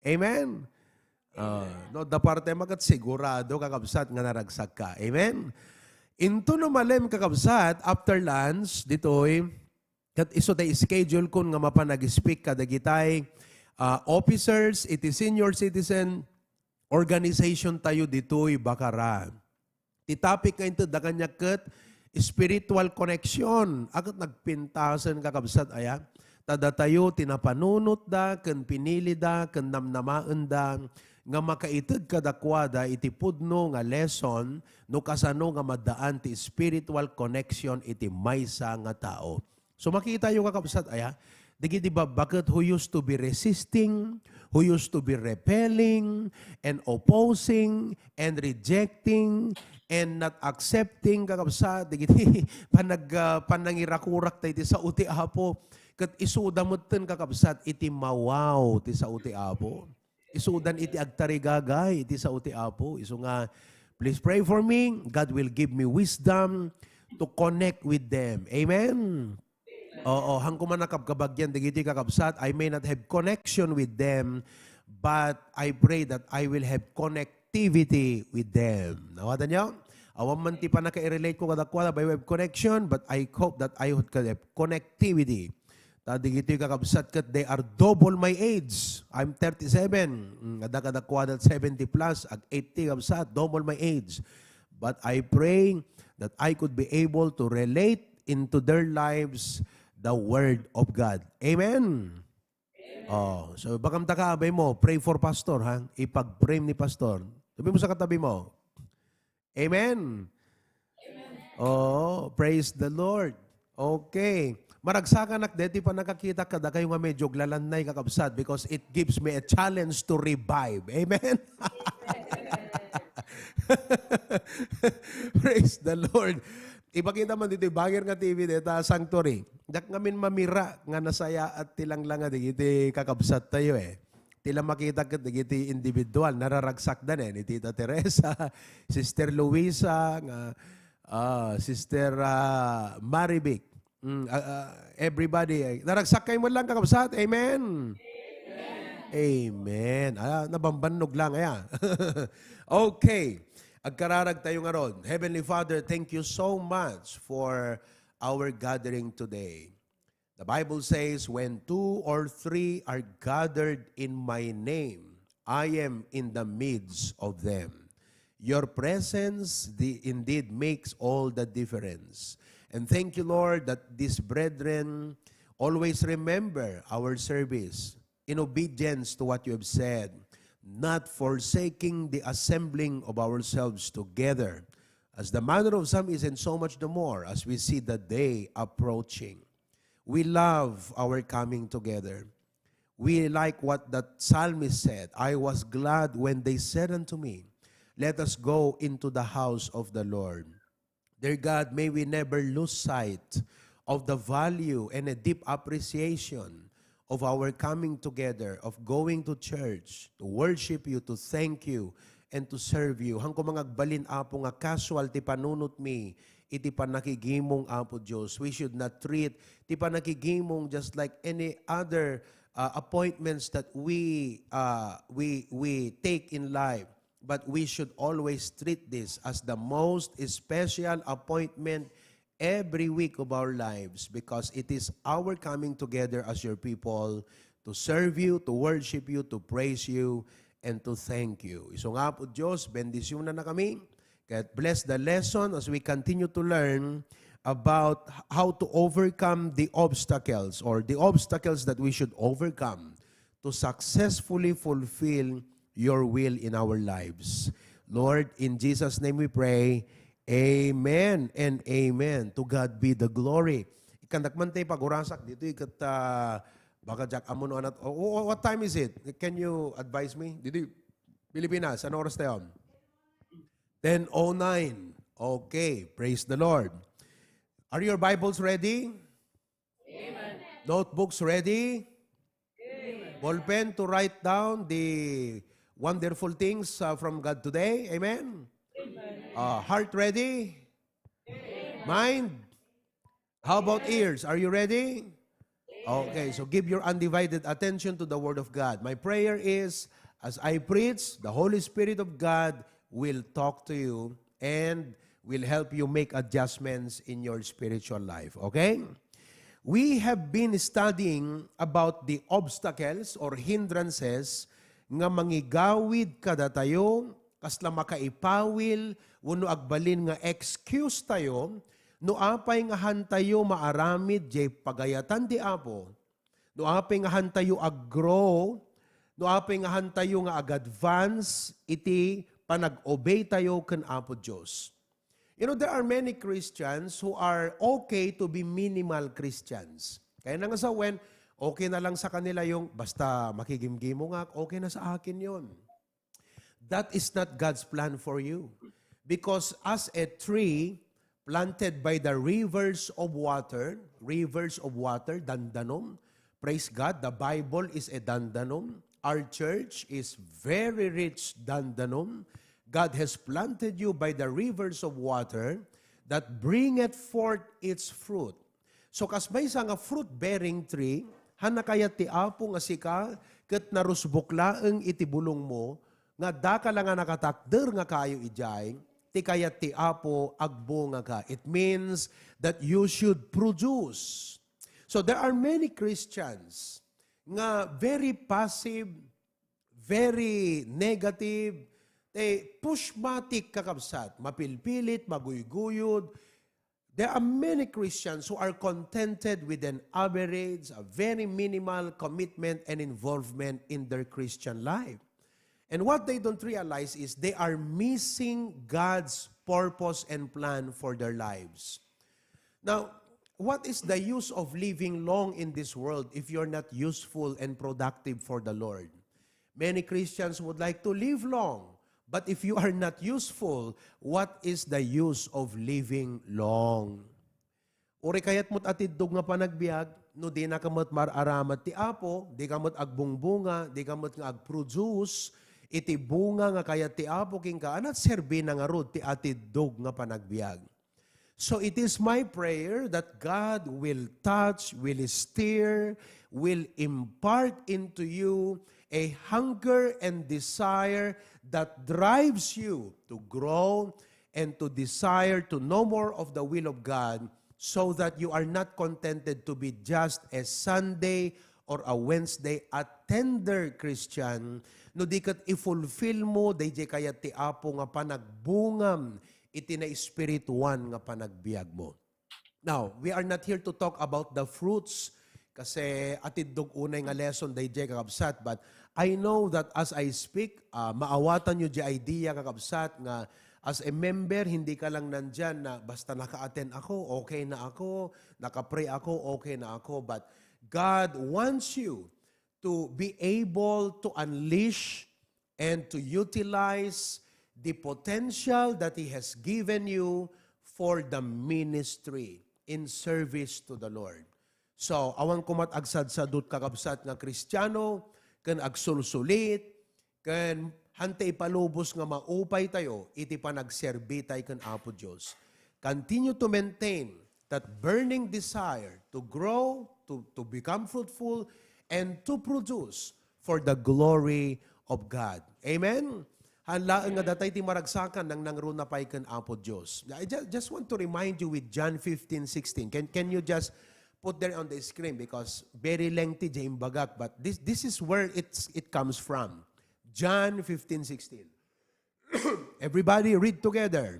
Amen? Ah, no, da parte maket sigurado, kakabsat, nga naragsak ka. Amen? Into no malem, kakabsat, after lunch, ditoy, ket isu tay schedule kon nga mapan nag-speak kadagitay, ah, officers, iti senior citizen organization tayo ditoy, Bacara. Ti topic nga inted da kaniak ket spiritual connection. A ket nagpintasen, kakabsat, aya? Ta datayo ti napanunotda ken pinilida ken namnamaenda nga makaited kadakuada iti pudno nga lesson no kasano nga maddaan ti spiritual connection iti maysa nga tao. So, makitayo, kakabsat, aya? Dagiti babbaket who used to be resisting, who used to be repelling, and opposing, and rejecting, and not accepting, kakabsat, dagiti panag-, ah, panangirakurak tayo iti sao ti Apo. Ket isuda metten, kakabsat, iti mawaw ti sao ti Apo. Isudan iti agtarigagay iti sao ti Apo. Isu nga, please pray for me. God will give me wisdom to connect with them. Amen? Oo, han koma nakabkabagyan dagiti kakabsat, I may not have connection with them, but I pray that I will have connectivity with them. Nawatanyo? Awan man ti pannakairelate ko kadakuada by way of connection, but I hope that I would have connectivity. Ta digitoy kakabsat ket they are double my age. I'm thirty-seven. Mm, adda kadakuada seventy plus, ag eighty kabsat, double my age. But I pray that I could be able to relate into their lives the Word of God. Amen? Oh, so, bakamta ka, abay mo, pray for pastor, ha? Ipag-pray ni pastor. Sabi mo sa katabi mo, "Amen." Oh, praise the Lord. Okay. Maragsakanak deti pannakakita kadakayo nga medyo aglalannay, kakabsat, because it gives me a challenge to revive. Amen? Praise the Lord. Ipakita man ditoy banger nga T V deta sanctuary. Diak ngamin mamira nga nasayaat ti langlanga dagiti kakabsat tayo, eh. Ti la makita ket dagiti individual, nararagsakda ne, ni Tita Teresa, Sister Luisa, nga, ah, Sister, ah, Marivic. Mm, ah, ah, everybody, eh, naragsak kayo man lang, kakabsat. Amen? Amen. Ah, nabambannog lang, aya. Okay. Agkararag tayo ngaron. Heavenly Father, thank you so much for our gathering today. The Bible says, "When two or three are gathered in my name, I am in the midst of them." Your presence, the, indeed makes all the difference. And thank you, Lord, that these brethren always remember our service in obedience to what you have said, not forsaking the assembling of ourselves together, as the manner of some is, and so much the more as we see the day approaching. We love our coming together. We like what that psalmist said, "I was glad when they said unto me, 'Let us go into the house of the Lord.'" Dear God, may we never lose sight of the value and a deep appreciation of our coming together, of going to church, to worship you, to thank you, and to serve you. Haanko nga agbalin, Apo, nga casual ti panunotmi iti panakigimong, Apo Dios. We should not treat ti panakigimong just like any other, uh, appointments that we, uh, we, we take in life. But we should always treat this as the most special appointment every week of our lives, because it is our coming together as your people to serve you, to worship you, to praise you, and to thank you. Isu nga, Apo Dios, bendisyona na kami. God bless the lesson as we continue to learn about how to overcome the obstacles, or the obstacles that we should overcome to successfully fulfill your will in our lives. Lord, in Jesus' name we pray. Amen and amen. To God be the glory. Ikandak man tayo pagurasak dito, ikat, ah, baka Jack Amon o anat. Oh, oh, what time is it? Can you advise me? Dito, Pilipinas, ano oras tayo? Ten oh nine. Okay, praise the Lord. Are your Bibles ready? Notebooks ready? Ballpen to write down the wonderful things, uh, from God today? Amen? Uh, heart ready? Mind? How about ears? Are you ready? Okay, so give your undivided attention to the Word of God. My prayer is, as I preach, the Holy Spirit of God will talk to you and will help you make adjustments in your spiritual life. Okay? We have been studying about the obstacles or hindrances nga mangigawid kadatayo, kasla makaipawil wenno agbalin nga excuse tayo no apay nga haantayo maaramid jay pagayatan ti Apo. No apay nga haantayo ag-grow, no apay nga haantayo nga ag-advance iti panag-obey tayo ken Apo Dios. You know, there are many Christians who are okay to be minimal Christians. Kaya na nga sa when, okay na lang sa kanila yung basta makigimgimong ak, okay na sa akin yon. That is not God's plan for you. Because as a tree planted by the rivers of water, rivers of water, dandanom. Praise God, the Bible is a dandanom. Our church is very rich dandanom. God has planted you by the rivers of water that bringeth forth its fruit. So, kas maysa nga fruit-bearing tree, haanna kayat ti Apo nga sika ket narusbok laeng iti bulongmo, nga daka la nga nakatakder nga kayo idiay, ti kayat ti Apo agbungaka. It means that you should produce. So, there are many Christians nga very passive, very negative, eh, pushmatic, kakabsat, mapilpilit, maguyguyod, There are many Christians who are contented with an average, a very minimal commitment and involvement in their Christian life. And what they don't realize is they are missing God's purpose and plan for their lives. Now, what is the use of living long in this world if you're not useful and productive for the Lord? Many Christians would like to live long, but if you are not useful, what is the use of living long? Uray kayat met a tiddog nga panagbiag, no dika met mar-aramid ti Apo, dika met agbungbunga, dika met nga agproduce iti bunga nga kayat ti Apo kenka, ania ti serbina ngarud ti atiddog nga panagbiag? So it is my prayer that God will touch, will stir, will impart into you a hunger and desire that drives you to grow and to desire to know more of the will of God, so that you are not contented to be just a Sunday or a Wednesday attender Christian, no di ket ifulfil mo daydiay kayat ti Apo nga panagbungam iti naespirituan nga panagbiag mo. Now, we are not here to talk about the fruits kasi atiddog unay nga lesson daydiay, kakabsat, but I know that as I speak, ah, maawatan nyo di idea, kakabsat, nga as a member, hindi ka lang nandyan na basta naka-attend ako, okay na ako, naka-pray ako, okay na ako. But God wants you to be able to unleash and to utilize the potential that He has given you for the ministry in service to the Lord. So, awan koma ti agsadsadut, kakabsat, nga Kristiano, ken agsulsulit, ken hanta ipalubos nga maupay tayo iti panagserbi tay ken Apo Dios. Continue to maintain that burning desire to grow, to, to become fruitful, and to produce for the glory of God. Amen? Haan laeng nga datay ti maragsakan, nangnangruna pay ken Apo Dios. I ju-, just want to remind you with John fifteen sixteen. Can, can you just put there on the screen, because very lengthy diay imbagak, but this, this is where it's, it comes from. John fifteen sixteen. Everybody read together.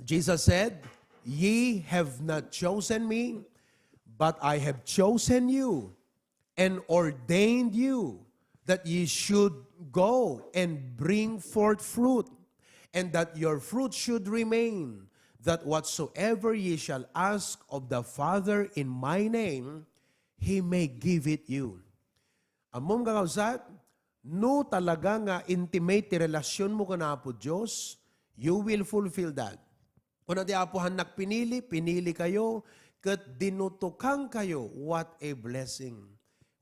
Jesus said, "Ye have not chosen me, but I have chosen you and ordained you that ye should go and bring forth fruit, and that your fruit should remain, that whatsoever ye shall ask of the Father in my name, he may give it you." Ammom, kakabsat, no talaga nga intimate ti relasyonmo ken Apo Dios, you will fulfill that. Kuna ti Apo, "Hannak pinili, pinili kayo, ket dinutokan kayo." What a blessing.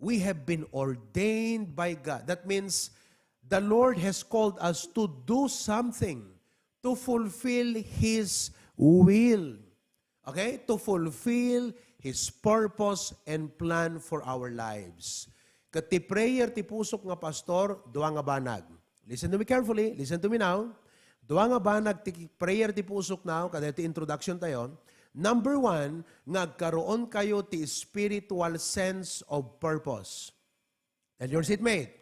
We have been ordained by God. That means the Lord has called us to do something, to fulfill His will. Okay? To fulfill His purpose and plan for our lives. Ket ti prayer ti pusok nga pastor, dua nga banag. Listen to me carefully. Listen to me now. Dua nga banag ti prayer ti pusok now, kada ti introduction tayo. Number one, nga agkaroon kayo ti spiritual sense of purpose. Tell your seatmate,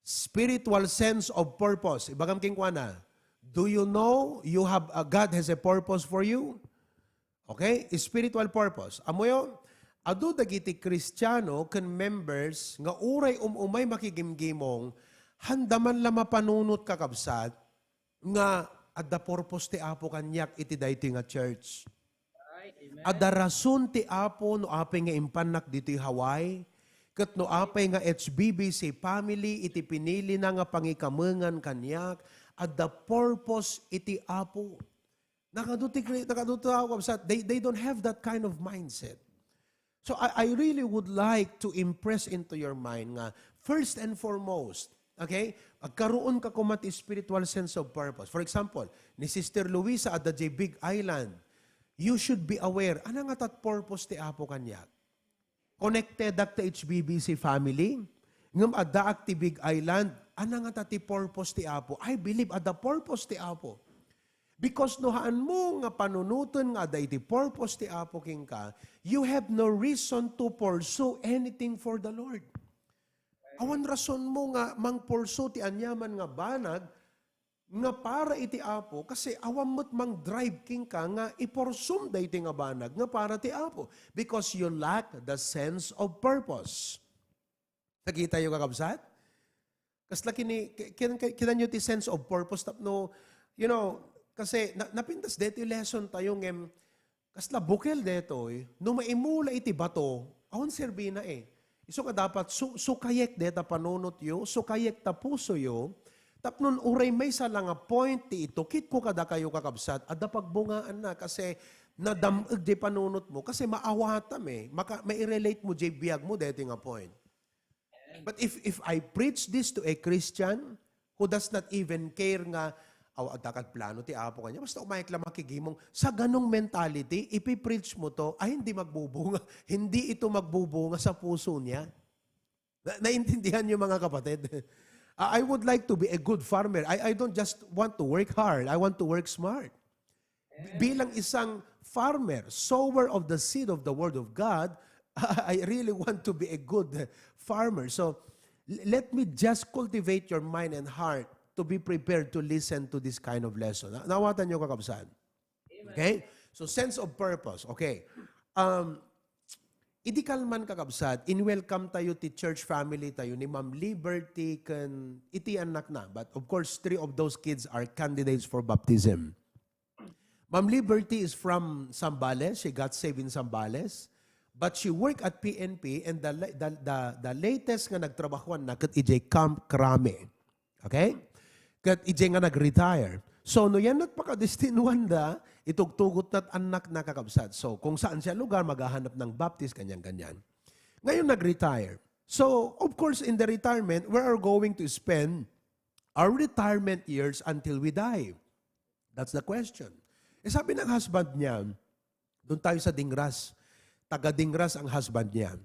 spiritual sense of purpose. Ibagam kenkuana, do you know you have a, God has a purpose for you? Okay? Spiritual purpose. Ammoyo, adu dagiti Kristiano ken members nga uray um-umay makigimgimong, handa man la mapanunot, kakabsat, nga adda purpose ti Apo kaniak iti daytoy nga church. Adda rason ti Apo no apay nga impannak ditoy Hawaii, ket no apay nga H B B C family iti pinilina nga pangikamengan kaniak, adda purpose iti Apo. Nakadu ti Kri-, nakadu ti tao, kabsat, they, they don't have that kind of mindset. So I, I really would like to impress into your mind nga, first and foremost, okay, agkaroon ka koma ti spiritual sense of purpose. For example, ni Sister Luisa adda diay Big Island. You should be aware, ania ngata ti purpose ti Apo kaniak? Connectedak ti H B B C family, ngem addaak ti Big Island. Ania ngata ti purpose ti Apo? I believe adda purpose ti Apo. Because no haanmo nga panunoten nga adda iti purpose ti Apo kenka, you have no reason to pursue anything for the Lord. Awan rasonmo nga mangpursue ti aniaman nga banag nga para iti Apo, kasi awan met mang-drive kenka nga ipursum daytoy nga banag nga para ti Apo, because you lack the sense of purpose. Nakitayo, kakabsat? Kasla kini, ki-, kin-, ki-, kinanyo ti sense of purpose tapno, you know, kasi na-, napintas daytoy lesson tayo ngem, kasla bukel daytoy, no maimula iti bato, awan serbina eh. Isu nga dapat su-, sukayek dayta panunotyo, sukayek ta pusoyo, tapno uray maysa la nga point ti itukitko kadakayo, kakabsat, adda pagbungaanna kasi nadam-eg diay panunotmo, kasi maawatam eh, maka-, mairelate mo diay biagmo daytoy nga point. But if, if I preach this to a Christian who does not even care nga, "Aw, adda kad plano ti Apo kaniak, basta umayek la makigimong," sa ganong mentality, ipipreach mo to, ay, hindi magbubunga. Hindi ito magbubunga sa puso niya. Na-, naintindihan niyo, mga kapatid? I I would like to be a good farmer. I, I don't just want to work hard. I want to work smart. Bilang isang farmer, sower of the seed of the word of God, I really want to be a good farmer. So, l-, let me just cultivate your mind and heart to be prepared to listen to this kind of lesson. Na-, naawatan niyo, kakabsat? Okay? So, sense of purpose. Okay. Um, idi kalman, kakabsat, in-welcome tayo ti church family tayo ni Ma'am Liberty ken iti annakna. But of course, three of those kids are candidates for baptism. Ma'am Liberty is from Zambales. She got saved in Zambales. But she worked at P N P, and the, la-, the, the, the latest nga nagtrabahoanna ket idiay Camp Crame. Okay? Ket idiay nga nag-retire. So, no yan nagpakadestinuanda, Itugtugot na at anak na, kakabsat. So, kung saan siya lugar, maghahanap ng baptist, ganyan-ganyan. Ngayon, nag-retire. So, of course, in the retirement, we are going to spend our retirement years until we die. That's the question. Eh, sabi ng husband niya, doon tayo sa Dingras. Taga Dingras ang husband niya.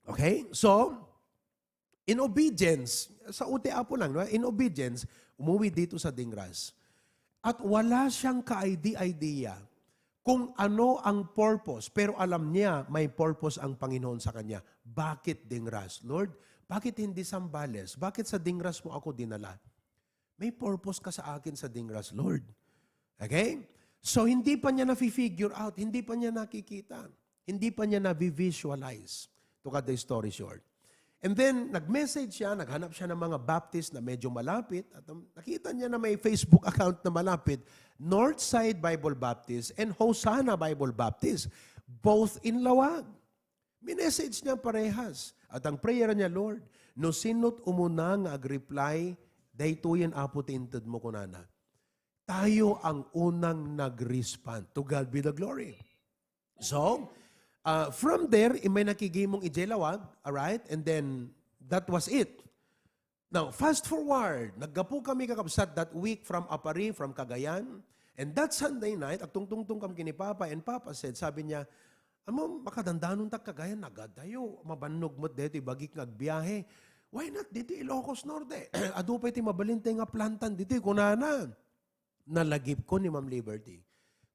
Okay? So, in obedience, sa U T A po lang, no? In obedience, umuwi dito sa Dingras. At wala siyang ka-idea-idea kung ano ang purpose, pero alam niya may purpose ang Panginoon sa kanya. Bakit Dingras? Lord, bakit hindi Zambales? Bakit sa Dingras mo ako dinala? May purpose ka sa akin sa Dingras, Lord. Okay? So, hindi pa niya nafi-figure out, hindi pa niya nakikita, hindi pa niya na-visualize. To cut the story short. And then, nag-message siya, naghanap siya ng mga Baptist na medyo malapit, at um, nakita niya na may Facebook account na malapit, Northside Bible Baptist and Hosanna Bible Baptist, both in Laoag. Minessage niya parehas. At ang prayer niya, Lord, no sino't umuna nga ag-reply, daytoyen, Apo, ti inted mo, kunana. Tayo ang unang nag-respond. To God be the glory. So, uh, from there, imay nakigimong idiay Laoag, alright? And then, that was it. Now, fast forward, naggapu kami, kakabsat, that week from Aparri, from Cagayan. And that Sunday night, agtungtungtong kam kini Papa, and Papa said, sabi niya, "Amo, makadandanon ta Cagayan, nagadayo, mabannog met deti bagik nga agbiahe. Why not dito Ilocos Norte? Adu pay ti mabalin tayo nga plantan dito," kunana. Nalagipko ni Ma'am Liberty.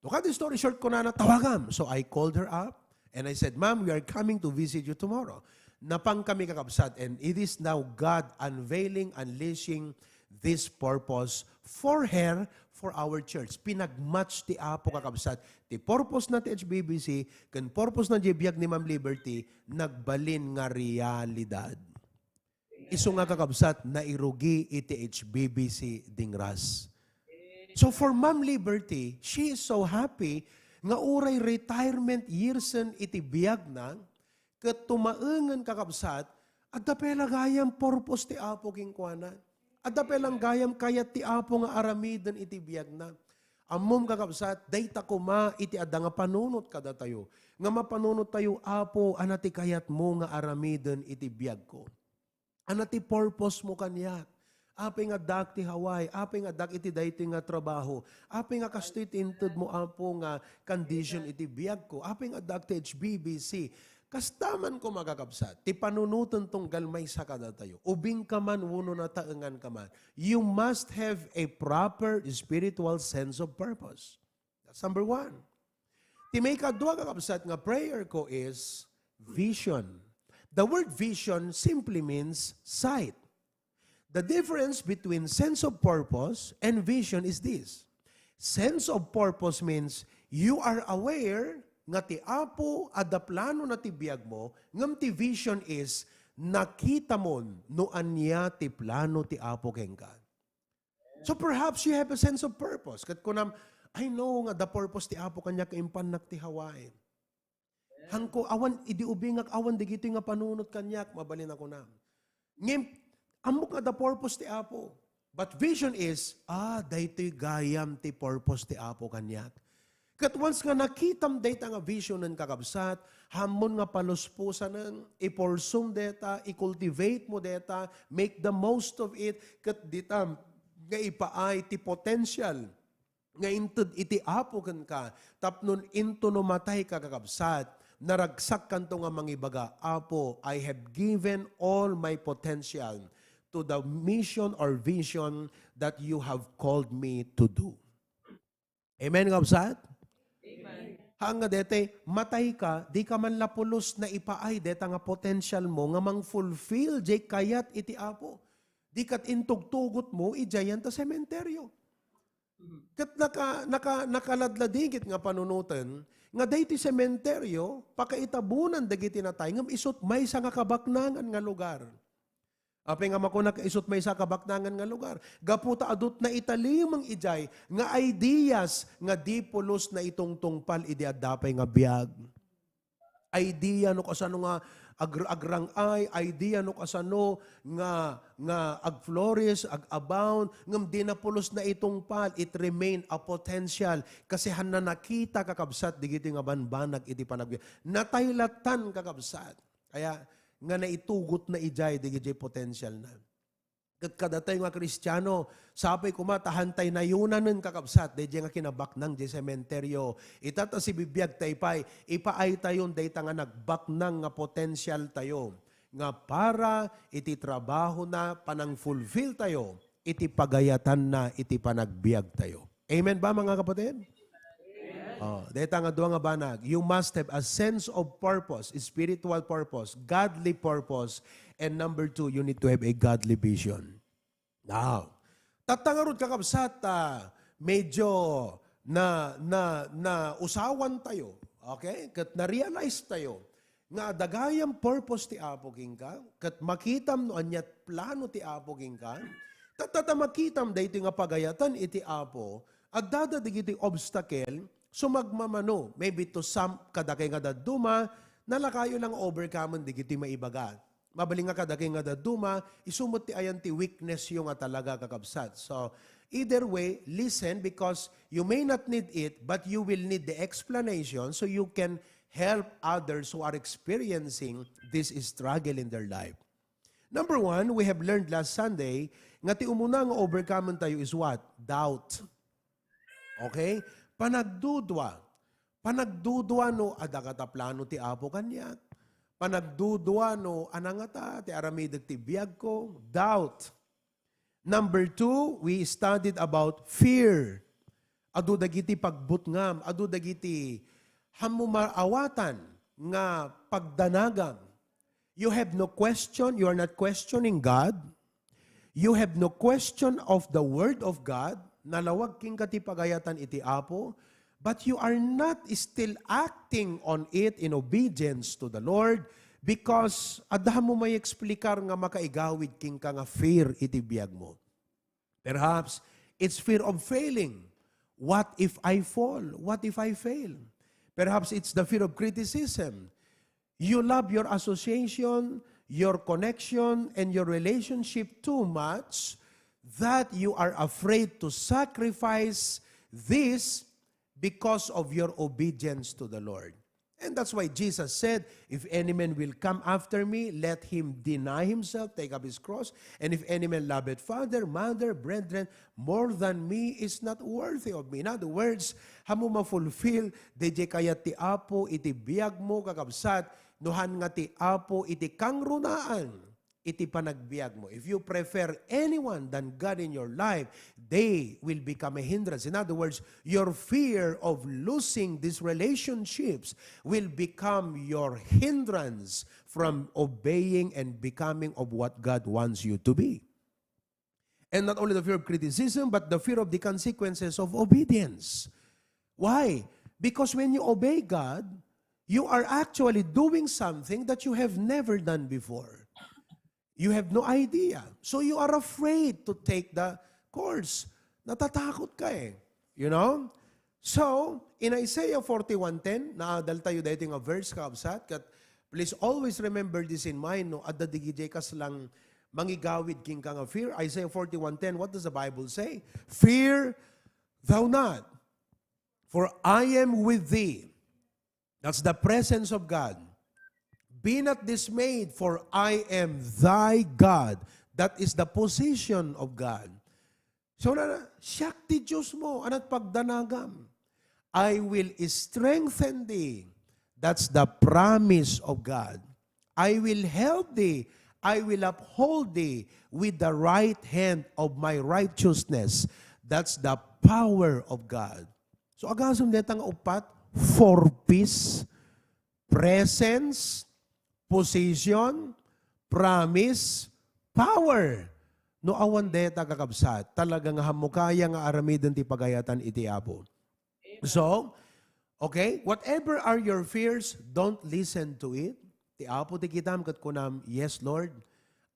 To cut the story short, kunana, "Tawagam." So I called her up and I said, "Ma'am, we are coming to visit you tomorrow." Napan kami, kakabsat, and it is now God unveiling, unleashing this purpose for her, for our church. Pinag-match ti Apo, kakabsat, ti purpose na ti H B B C ken purpose na ti biag ni Ma'am Liberty, nagbalin nga realidad. Isu nga, kakabsat, nairugi iti H B B C Dingras. So for Ma'am Liberty, she is so happy nga uray retirement yearsen iti biagna, ket tumaengen, kakabsat, adda pay la gayam purpose ti Apo kenkuana. Adda pay la gayam kayat ti Apo nga aramiden iti biagna. Ammom, kakabsat, dayta koma iti adda nga panunot kadatayo. Nga mapanunot tayo, "Apo, ania ti kayatmo nga aramiden iti biagko? Ania ti purpose mo kaniak? Apay nga addaak ti Hawaii? Apay nga addaak iti daytoy nga trabaho? Apay nga kastoy ti inted mo, Apo, nga condition iti biagko? Apay nga addaak ti H B B C?" Kasta man koma, kakabsat, ti panunoten tunggal maysa kadatayo. Ubingka man wenno nataenganka man, you must have a proper spiritual sense of purpose. That's number one. Ti maikadua, kakabsat, nga prayer ko is vision. The word vision simply means sight. The difference between sense of purpose and vision is this. Sense of purpose means you are aware nga ti Apo adda plano na ti biag mo, ngem ti vision is nakita mo no ania ti plano ti Apo kenka. So perhaps you have a sense of purpose. Ket kunam, "I know nga the purpose ti Apo kaniak nga impannak ti Hawaii." Hangko, awan, idi ubingak, awan dagitoy nga panunot kaniak, mabalin a kunam. Ngem, ammok nga the purpose ti Apo. But vision is, ah, daytoy gayam ti purpose ti Apo kaniak. Ket once nga nakitam dayta nga visionen, kakabsat, hammon nga paluspusanen, ipursum dayta, i-cultivate mo dayta, make the most of it, ket ditam nga ipaay ti potential nga inted iti Apo kenka, tapno intono matayka, kakabsat, naragsak kanto nga mangibaga, "Apo, I have given all my potential to the mission or vision that you have called me to do." Amen, kakabsat? Amen. Haan nga dayta, matayka, dika man la pulos naipaay dayta nga potential mo nga mang-fulfill jay kayat iti Apo. Dikat intugtugot mo idiayan ta sementeryo. Ket naka-, naka-, nakaladladigit nga panunoten nga daytoy sementeryo, pakaitabonan dagiti natay, ngem isut' maysa nga kabaknangan nga lugar. Apay nga makunak isut' maysa kabaknangan nga lugar? Gapu ta adut naitalem idiay nga ideas nga di pulos naitungtungpal idi adda pay nga biag. Idea no kasano nga Ag-, agrang-ay, idea no kasano nga, nga ag-flourish, ag-abound, ngem di na pulos naitungpal, it remain a potential. Kasi han na nakita, kakabsat, digiti nga banbanag iti panagbiag. Natay lattan, kakabsat. Kaya nga naitugot na idiay, digiti potential na. Ket kadatayo nga Kristiano, sapay koma ta hantay nayunanen, kakabsat, daydiay nga kinabaknang diay sementeryo. Ita ta sibibiagtay pay, ipaaytayon dayta nga nagbaknang nga potensialtayo nga para iti trabahona, panang-fulfilltayo iti pagayatanna iti panagbiagtayo. Amen ba, mga kapatid? Oh, dayta nga dua nga banag, you must have a sense of purpose, spiritual purpose, godly purpose, and number two, you need to have a godly vision. Now, tatta ngarud, kakabsat, ah, medyo na, na, nausawan tayo, okay? Ket na-realize tayo nga adda gayam purpose ti Apo kenka, ket makitam no aniat plano ti Apo kenka. Tatta ta makitam daytoy nga pagayatan iti Apo, addada dagiti obstacle, sumagmamano, maybe to some, kadakay nga dadduma, nalakayo lang overcome-en dagiti maibaga. Mabalin nga kadakay nga dadduma, isu met ti ayan ti weaknessyo nga talaga, kakabsat. So, either way, listen, because you may not need it, but you will need the explanation so you can help others who are experiencing this struggle in their life. Number one, we have learned last Sunday nga ti umuna nga overcome-entayo is what? Doubt. Okay? Panagdudua. Panagdudua no adda ngata plano ti Apo kaniak. Panagdudua no ania ngata ti aramidek ti biagko. Doubt. Number two, we studied about fear. Adu dagiti pagbutngam, adu dagiti hammo maawatan nga pagdanagam. You have no question, you are not questioning God. You have no question of the Word of God. Nalawag kenka ti pagayatan iti Apo, but you are not still acting on it in obedience to the Lord because adda mo maieksplicar nga makaigawid kenka nga fear iti biagmo. Perhaps it's fear of failing. What if I fall? What if I fail? Perhaps it's the fear of criticism. You love your association, your connection, and your relationship too much that you are afraid to sacrifice this because of your obedience to the Lord. And that's why Jesus said, "If any man will come after me, let him deny himself, take up his cross. And if any man loveth father, mother, brethren, more than me is not worthy of me." In other words, hammo ma-fulfill daydiay kayat ti Apo iti biagmo, kakabsat, no han nga ti Apo iti kangrunaan iti panagbiagmo. If you prefer anyone than God in your life, they will become a hindrance. In other words, your fear of losing these relationships will become your hindrance from obeying and becoming of what God wants you to be. And not only the fear of criticism, but the fear of the consequences of obedience. Why? Because when you obey God, you are actually doing something that you have never done before. You have no idea. So you are afraid to take the course. Natatakot ka eh. You know? So, in Isaiah forty-one ten, naadal tayo daytoy nga verse, kakabsat, ket please always remember this in mind, no? Adda digidiay kaslang mangigawid kenka nga fear. Isaiah forty-one ten, what does the Bible say? "Fear thou not, for I am with thee." That's the presence of God. "Be not dismayed, for I am thy God." That is the position of God. So, na, na, "Siak ti Dios mo, aniat pagdanagam. I will strengthen thee." That's the promise of God. "I will help thee. I will uphold thee with the right hand of my righteousness." That's the power of God. So, agasem dayta nga uppat, four P's, presence, position, promise, power. No awan dayta, kakabsat, talaga nga hammo kaya nga aramiden ti pagayatan iti Apo. So, okay, whatever are your fears, don't listen to it. Ti Apo ti kitam ket kunam, "Yes, Lord,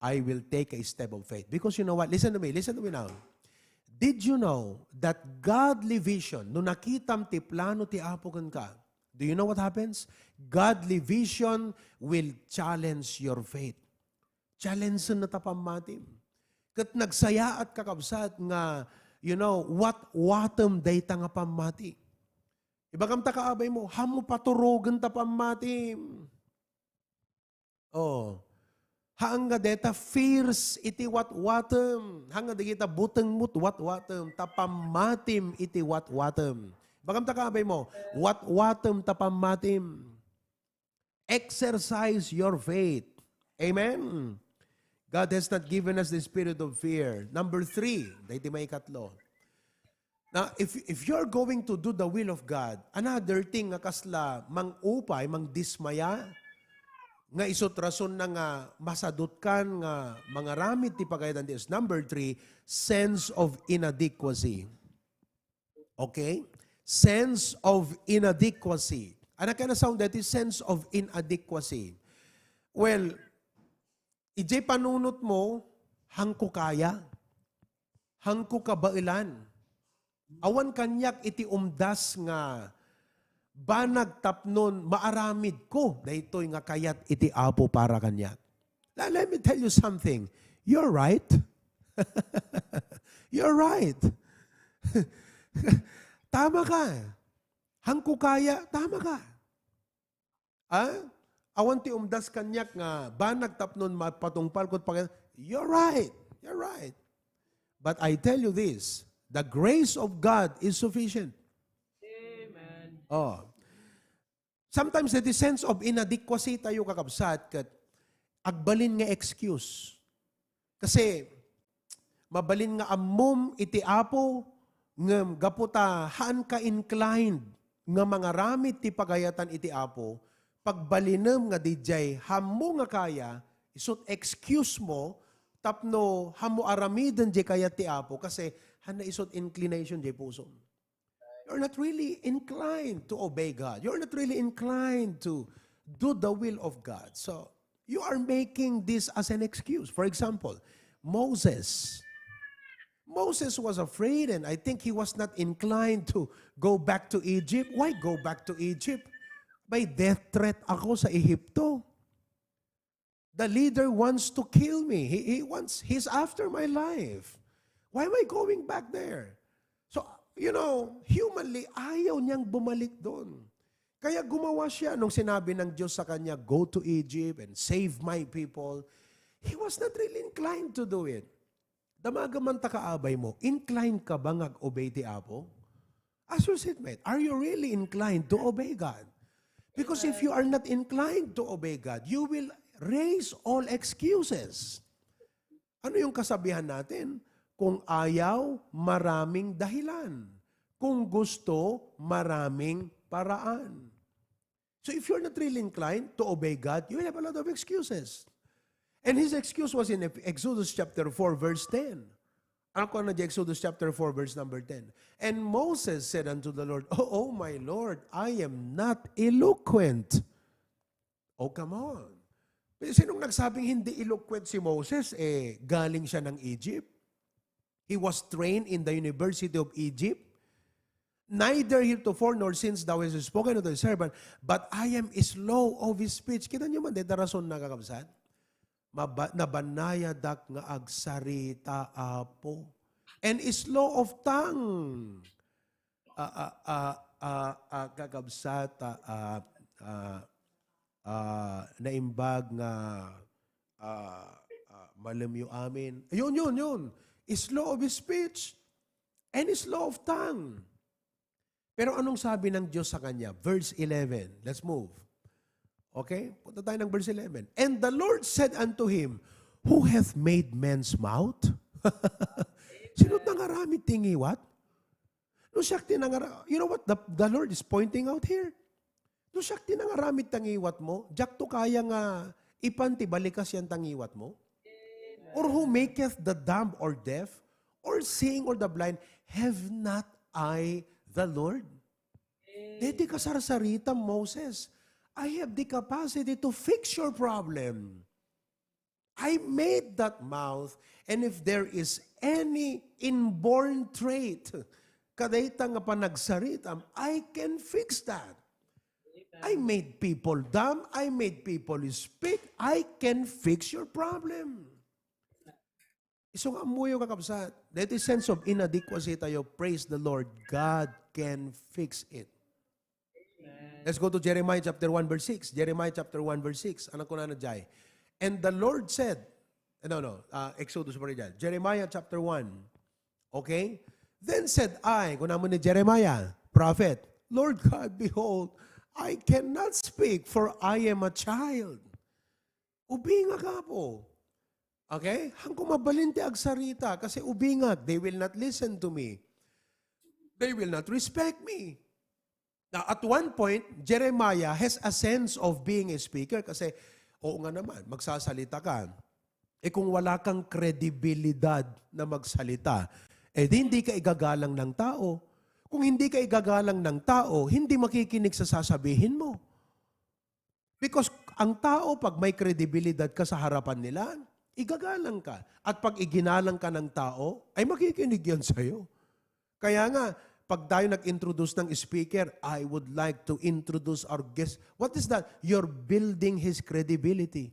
I will take a step of faith." Because you know what? Listen to me, listen to me now. Did you know that godly vision, no nakitam ti plano ti Apo kenka, Do you know what happens? Godly vision will challenge your faith. Challenge na ta pammatim. Ket nagsayaat, kakabsat, nga, you know, watwatem dayta nga pammati. Ibagam ta kaabay mo, haanmo paturogen ta pammatim. Oh. Haan nga deta fierce iti watwatem. Haan nga dagita butengmo watwatem, ta pammatim iti watwatem. Ibagam ta kaabay mo, watwatem ta pammatim. Exercise your faith. Amen? God has not given us the spirit of fear. Number three, daydi maikatlo. Now, if, if you're going to do the will of God, another thing nga kasla mangupay, mangdismaya, nga isut rason na nga masadutkan nga mangaramid ti pagayatan ti Dios. Number three, sense of inadequacy. Okay? Sense of inadequacy. Ano kaya na sound that is sense of inadequacy? Well, ijay panunot mo, hangko kaya, hangko kabaelan. Awan kaniak iti umdas nga banag tapnon maaramid ko daytoy nga kayat iti Apo para kaniak. Let, let me tell you something. You're right. You're right. Tama ka. Hangko kaya, tama ka. Ah? Awan ti umdas kaniak nga banag tapnon mapatungpal ko pag-, you're right. You're right. But I tell you this, the grace of God is sufficient. Amen. Oh. Sometimes the sense of inadequacy tayo, kakabsat, ket agbalin nga excuse. Kasi mabalin nga ammom iti Apo, ngem gapu ta haanka inclined nga mangaramid ti pagayatan iti Apo, pagbalinem nga didiay haanmo nga kaya, isut excuse mo tapno haanmo aramiden diay kayat ti Apo, kasi haanna isut inclination diay pusom. You're not really inclined to obey God. You're not really inclined to do the will of God. So, you are making this as an excuse. For example, Moses. Moses was afraid, and I think he was not inclined to go back to Egypt. Why go back to Egypt? May death threat ako sa Ehipto. The leader wants to kill me. He, he wants, he's after my life. Why am I going back there? So, you know, humanly, ayaw niyang bumalik doon. Kaya gumawa siya nung sinabi ng Diyos sa kanya, "Go to Egypt and save my people." He was not really inclined to do it. Damaga man ta kaabay mo, inclined ka ba nga ag-obey ti Apo? Ask your seatmate, are you really inclined to obey God? Because if you are not inclined to obey God, you will raise all excuses. Ano yung kasabihan natin? Kung ayaw, maraming dahilan. Kung gusto, maraming paraan. So if you're not really inclined to obey God, you will have a lot of excuses. And his excuse was in Exodus chapter four, verse ten. Ano ko na di Exodus chapter four, verse number ten? "And Moses said unto the Lord, 'Oh, oh, my Lord, I am not eloquent.'" Oh, come on. Sinong nagsabing hindi eloquent si Moses? Eh, galing siya ng Egypt. He was trained in the University of Egypt. "Neither heretofore nor since thou hast spoken unto thy servant, but I am slow of speech." Kita niyo man, deta rason na, kakabsat. Maba-, nabanayadak nga agsarita, Apo. And slow of tongue. Ah, ah, ah, ah, ah, kakabsat, ah, ah, ah, ah, naimbag nga, ah, ah, malem yo amin. Yun, yun, yun. Slow of speech and slow of tongue. Pero anong sabi ng Diyos sa kanya? Verse eleven. Let's move. Okay? Punta tayo ng verse eleven. "And the Lord said unto him, 'Who hath made man's mouth?'" Sino nangaramid ti ngiwat? No, siak ti nangara-, you know what the, the Lord is pointing out here? No, siak ti nangaramid ta ngiwat mo, diak to kaya nga ipan ti balikas yan ta ngiwat mo? Or who maketh the dumb or deaf, or seeing or the blind? Have not I the Lord? Deti kasarsarita, Moses, I have the capacity to fix your problem. I made that mouth, and if there is any inborn trait kadayta nga panagsaritam, I can fix that. I made people dumb. I made people speak. I can fix your problem. Isu nga ammoyo, kakabsat. That is sense of inadequacy tayo. Praise the Lord. God can fix it. Let's go to Jeremiah chapter one verse six. Jeremiah chapter one verse six. Anong kunana diay? And the Lord said, no, no, uh, Exodus pa rin dyan. Jeremiah chapter one. Okay? Then said I, kuna mo ni Jeremiah, prophet, Lord God, behold, I cannot speak, for I am a child. Ubingak, Apo. Okay? Hangko mabalin ti agsarita, kasi ubingak, they will not listen to me. They will not respect me. Now, at one point, Jeremiah has a sense of being a speaker kasi, oo nga naman, magsasalita ka. Eh kung wala kang kredibilidad na magsalita, eh di hindi ka igagalang ng tao. Kung hindi ka igagalang ng tao, hindi makikinig sa sasabihin mo. Because ang tao, pag may kredibilidad ka sa harapan nila, igagalang ka. At pag iginalang ka ng tao, ay makikinig yan sa'yo. Kaya nga, pag tayo nag-introduce ng speaker, I would like to introduce our guest. What is that? You're building his credibility.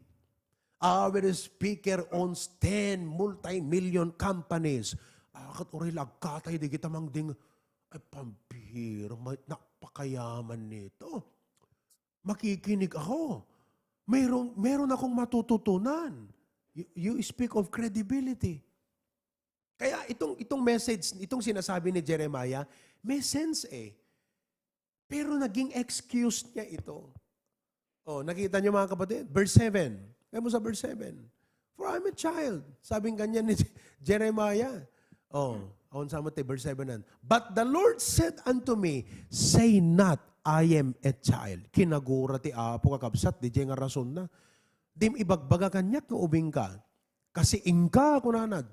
Our speaker owns ten multi-million companies. Akat uray lagkatay, di kita mangding, ay, pambihira, may, napakayaman nito. Makikinig ako. Mayroon, mayroon akong matututunan. You, you speak of credibility. Kaya itong, itong message, itong sinasabi ni Jeremiah, may sense eh. Pero naging excuse niya ito. Oh, nakita niyo, mga kapatid? Verse seven. Kaya mo sa verse seven. For I'm a child. Sabi ng kanya ni Jeremiah. Oh, awan sa mati, verse seven nan. But the Lord said unto me, say not, I am a child. Kinagura ti Apo, kakabsat, di nga rason na. Dim ibagbaga kaniak nga ubing ka. Kasi inka, kunana,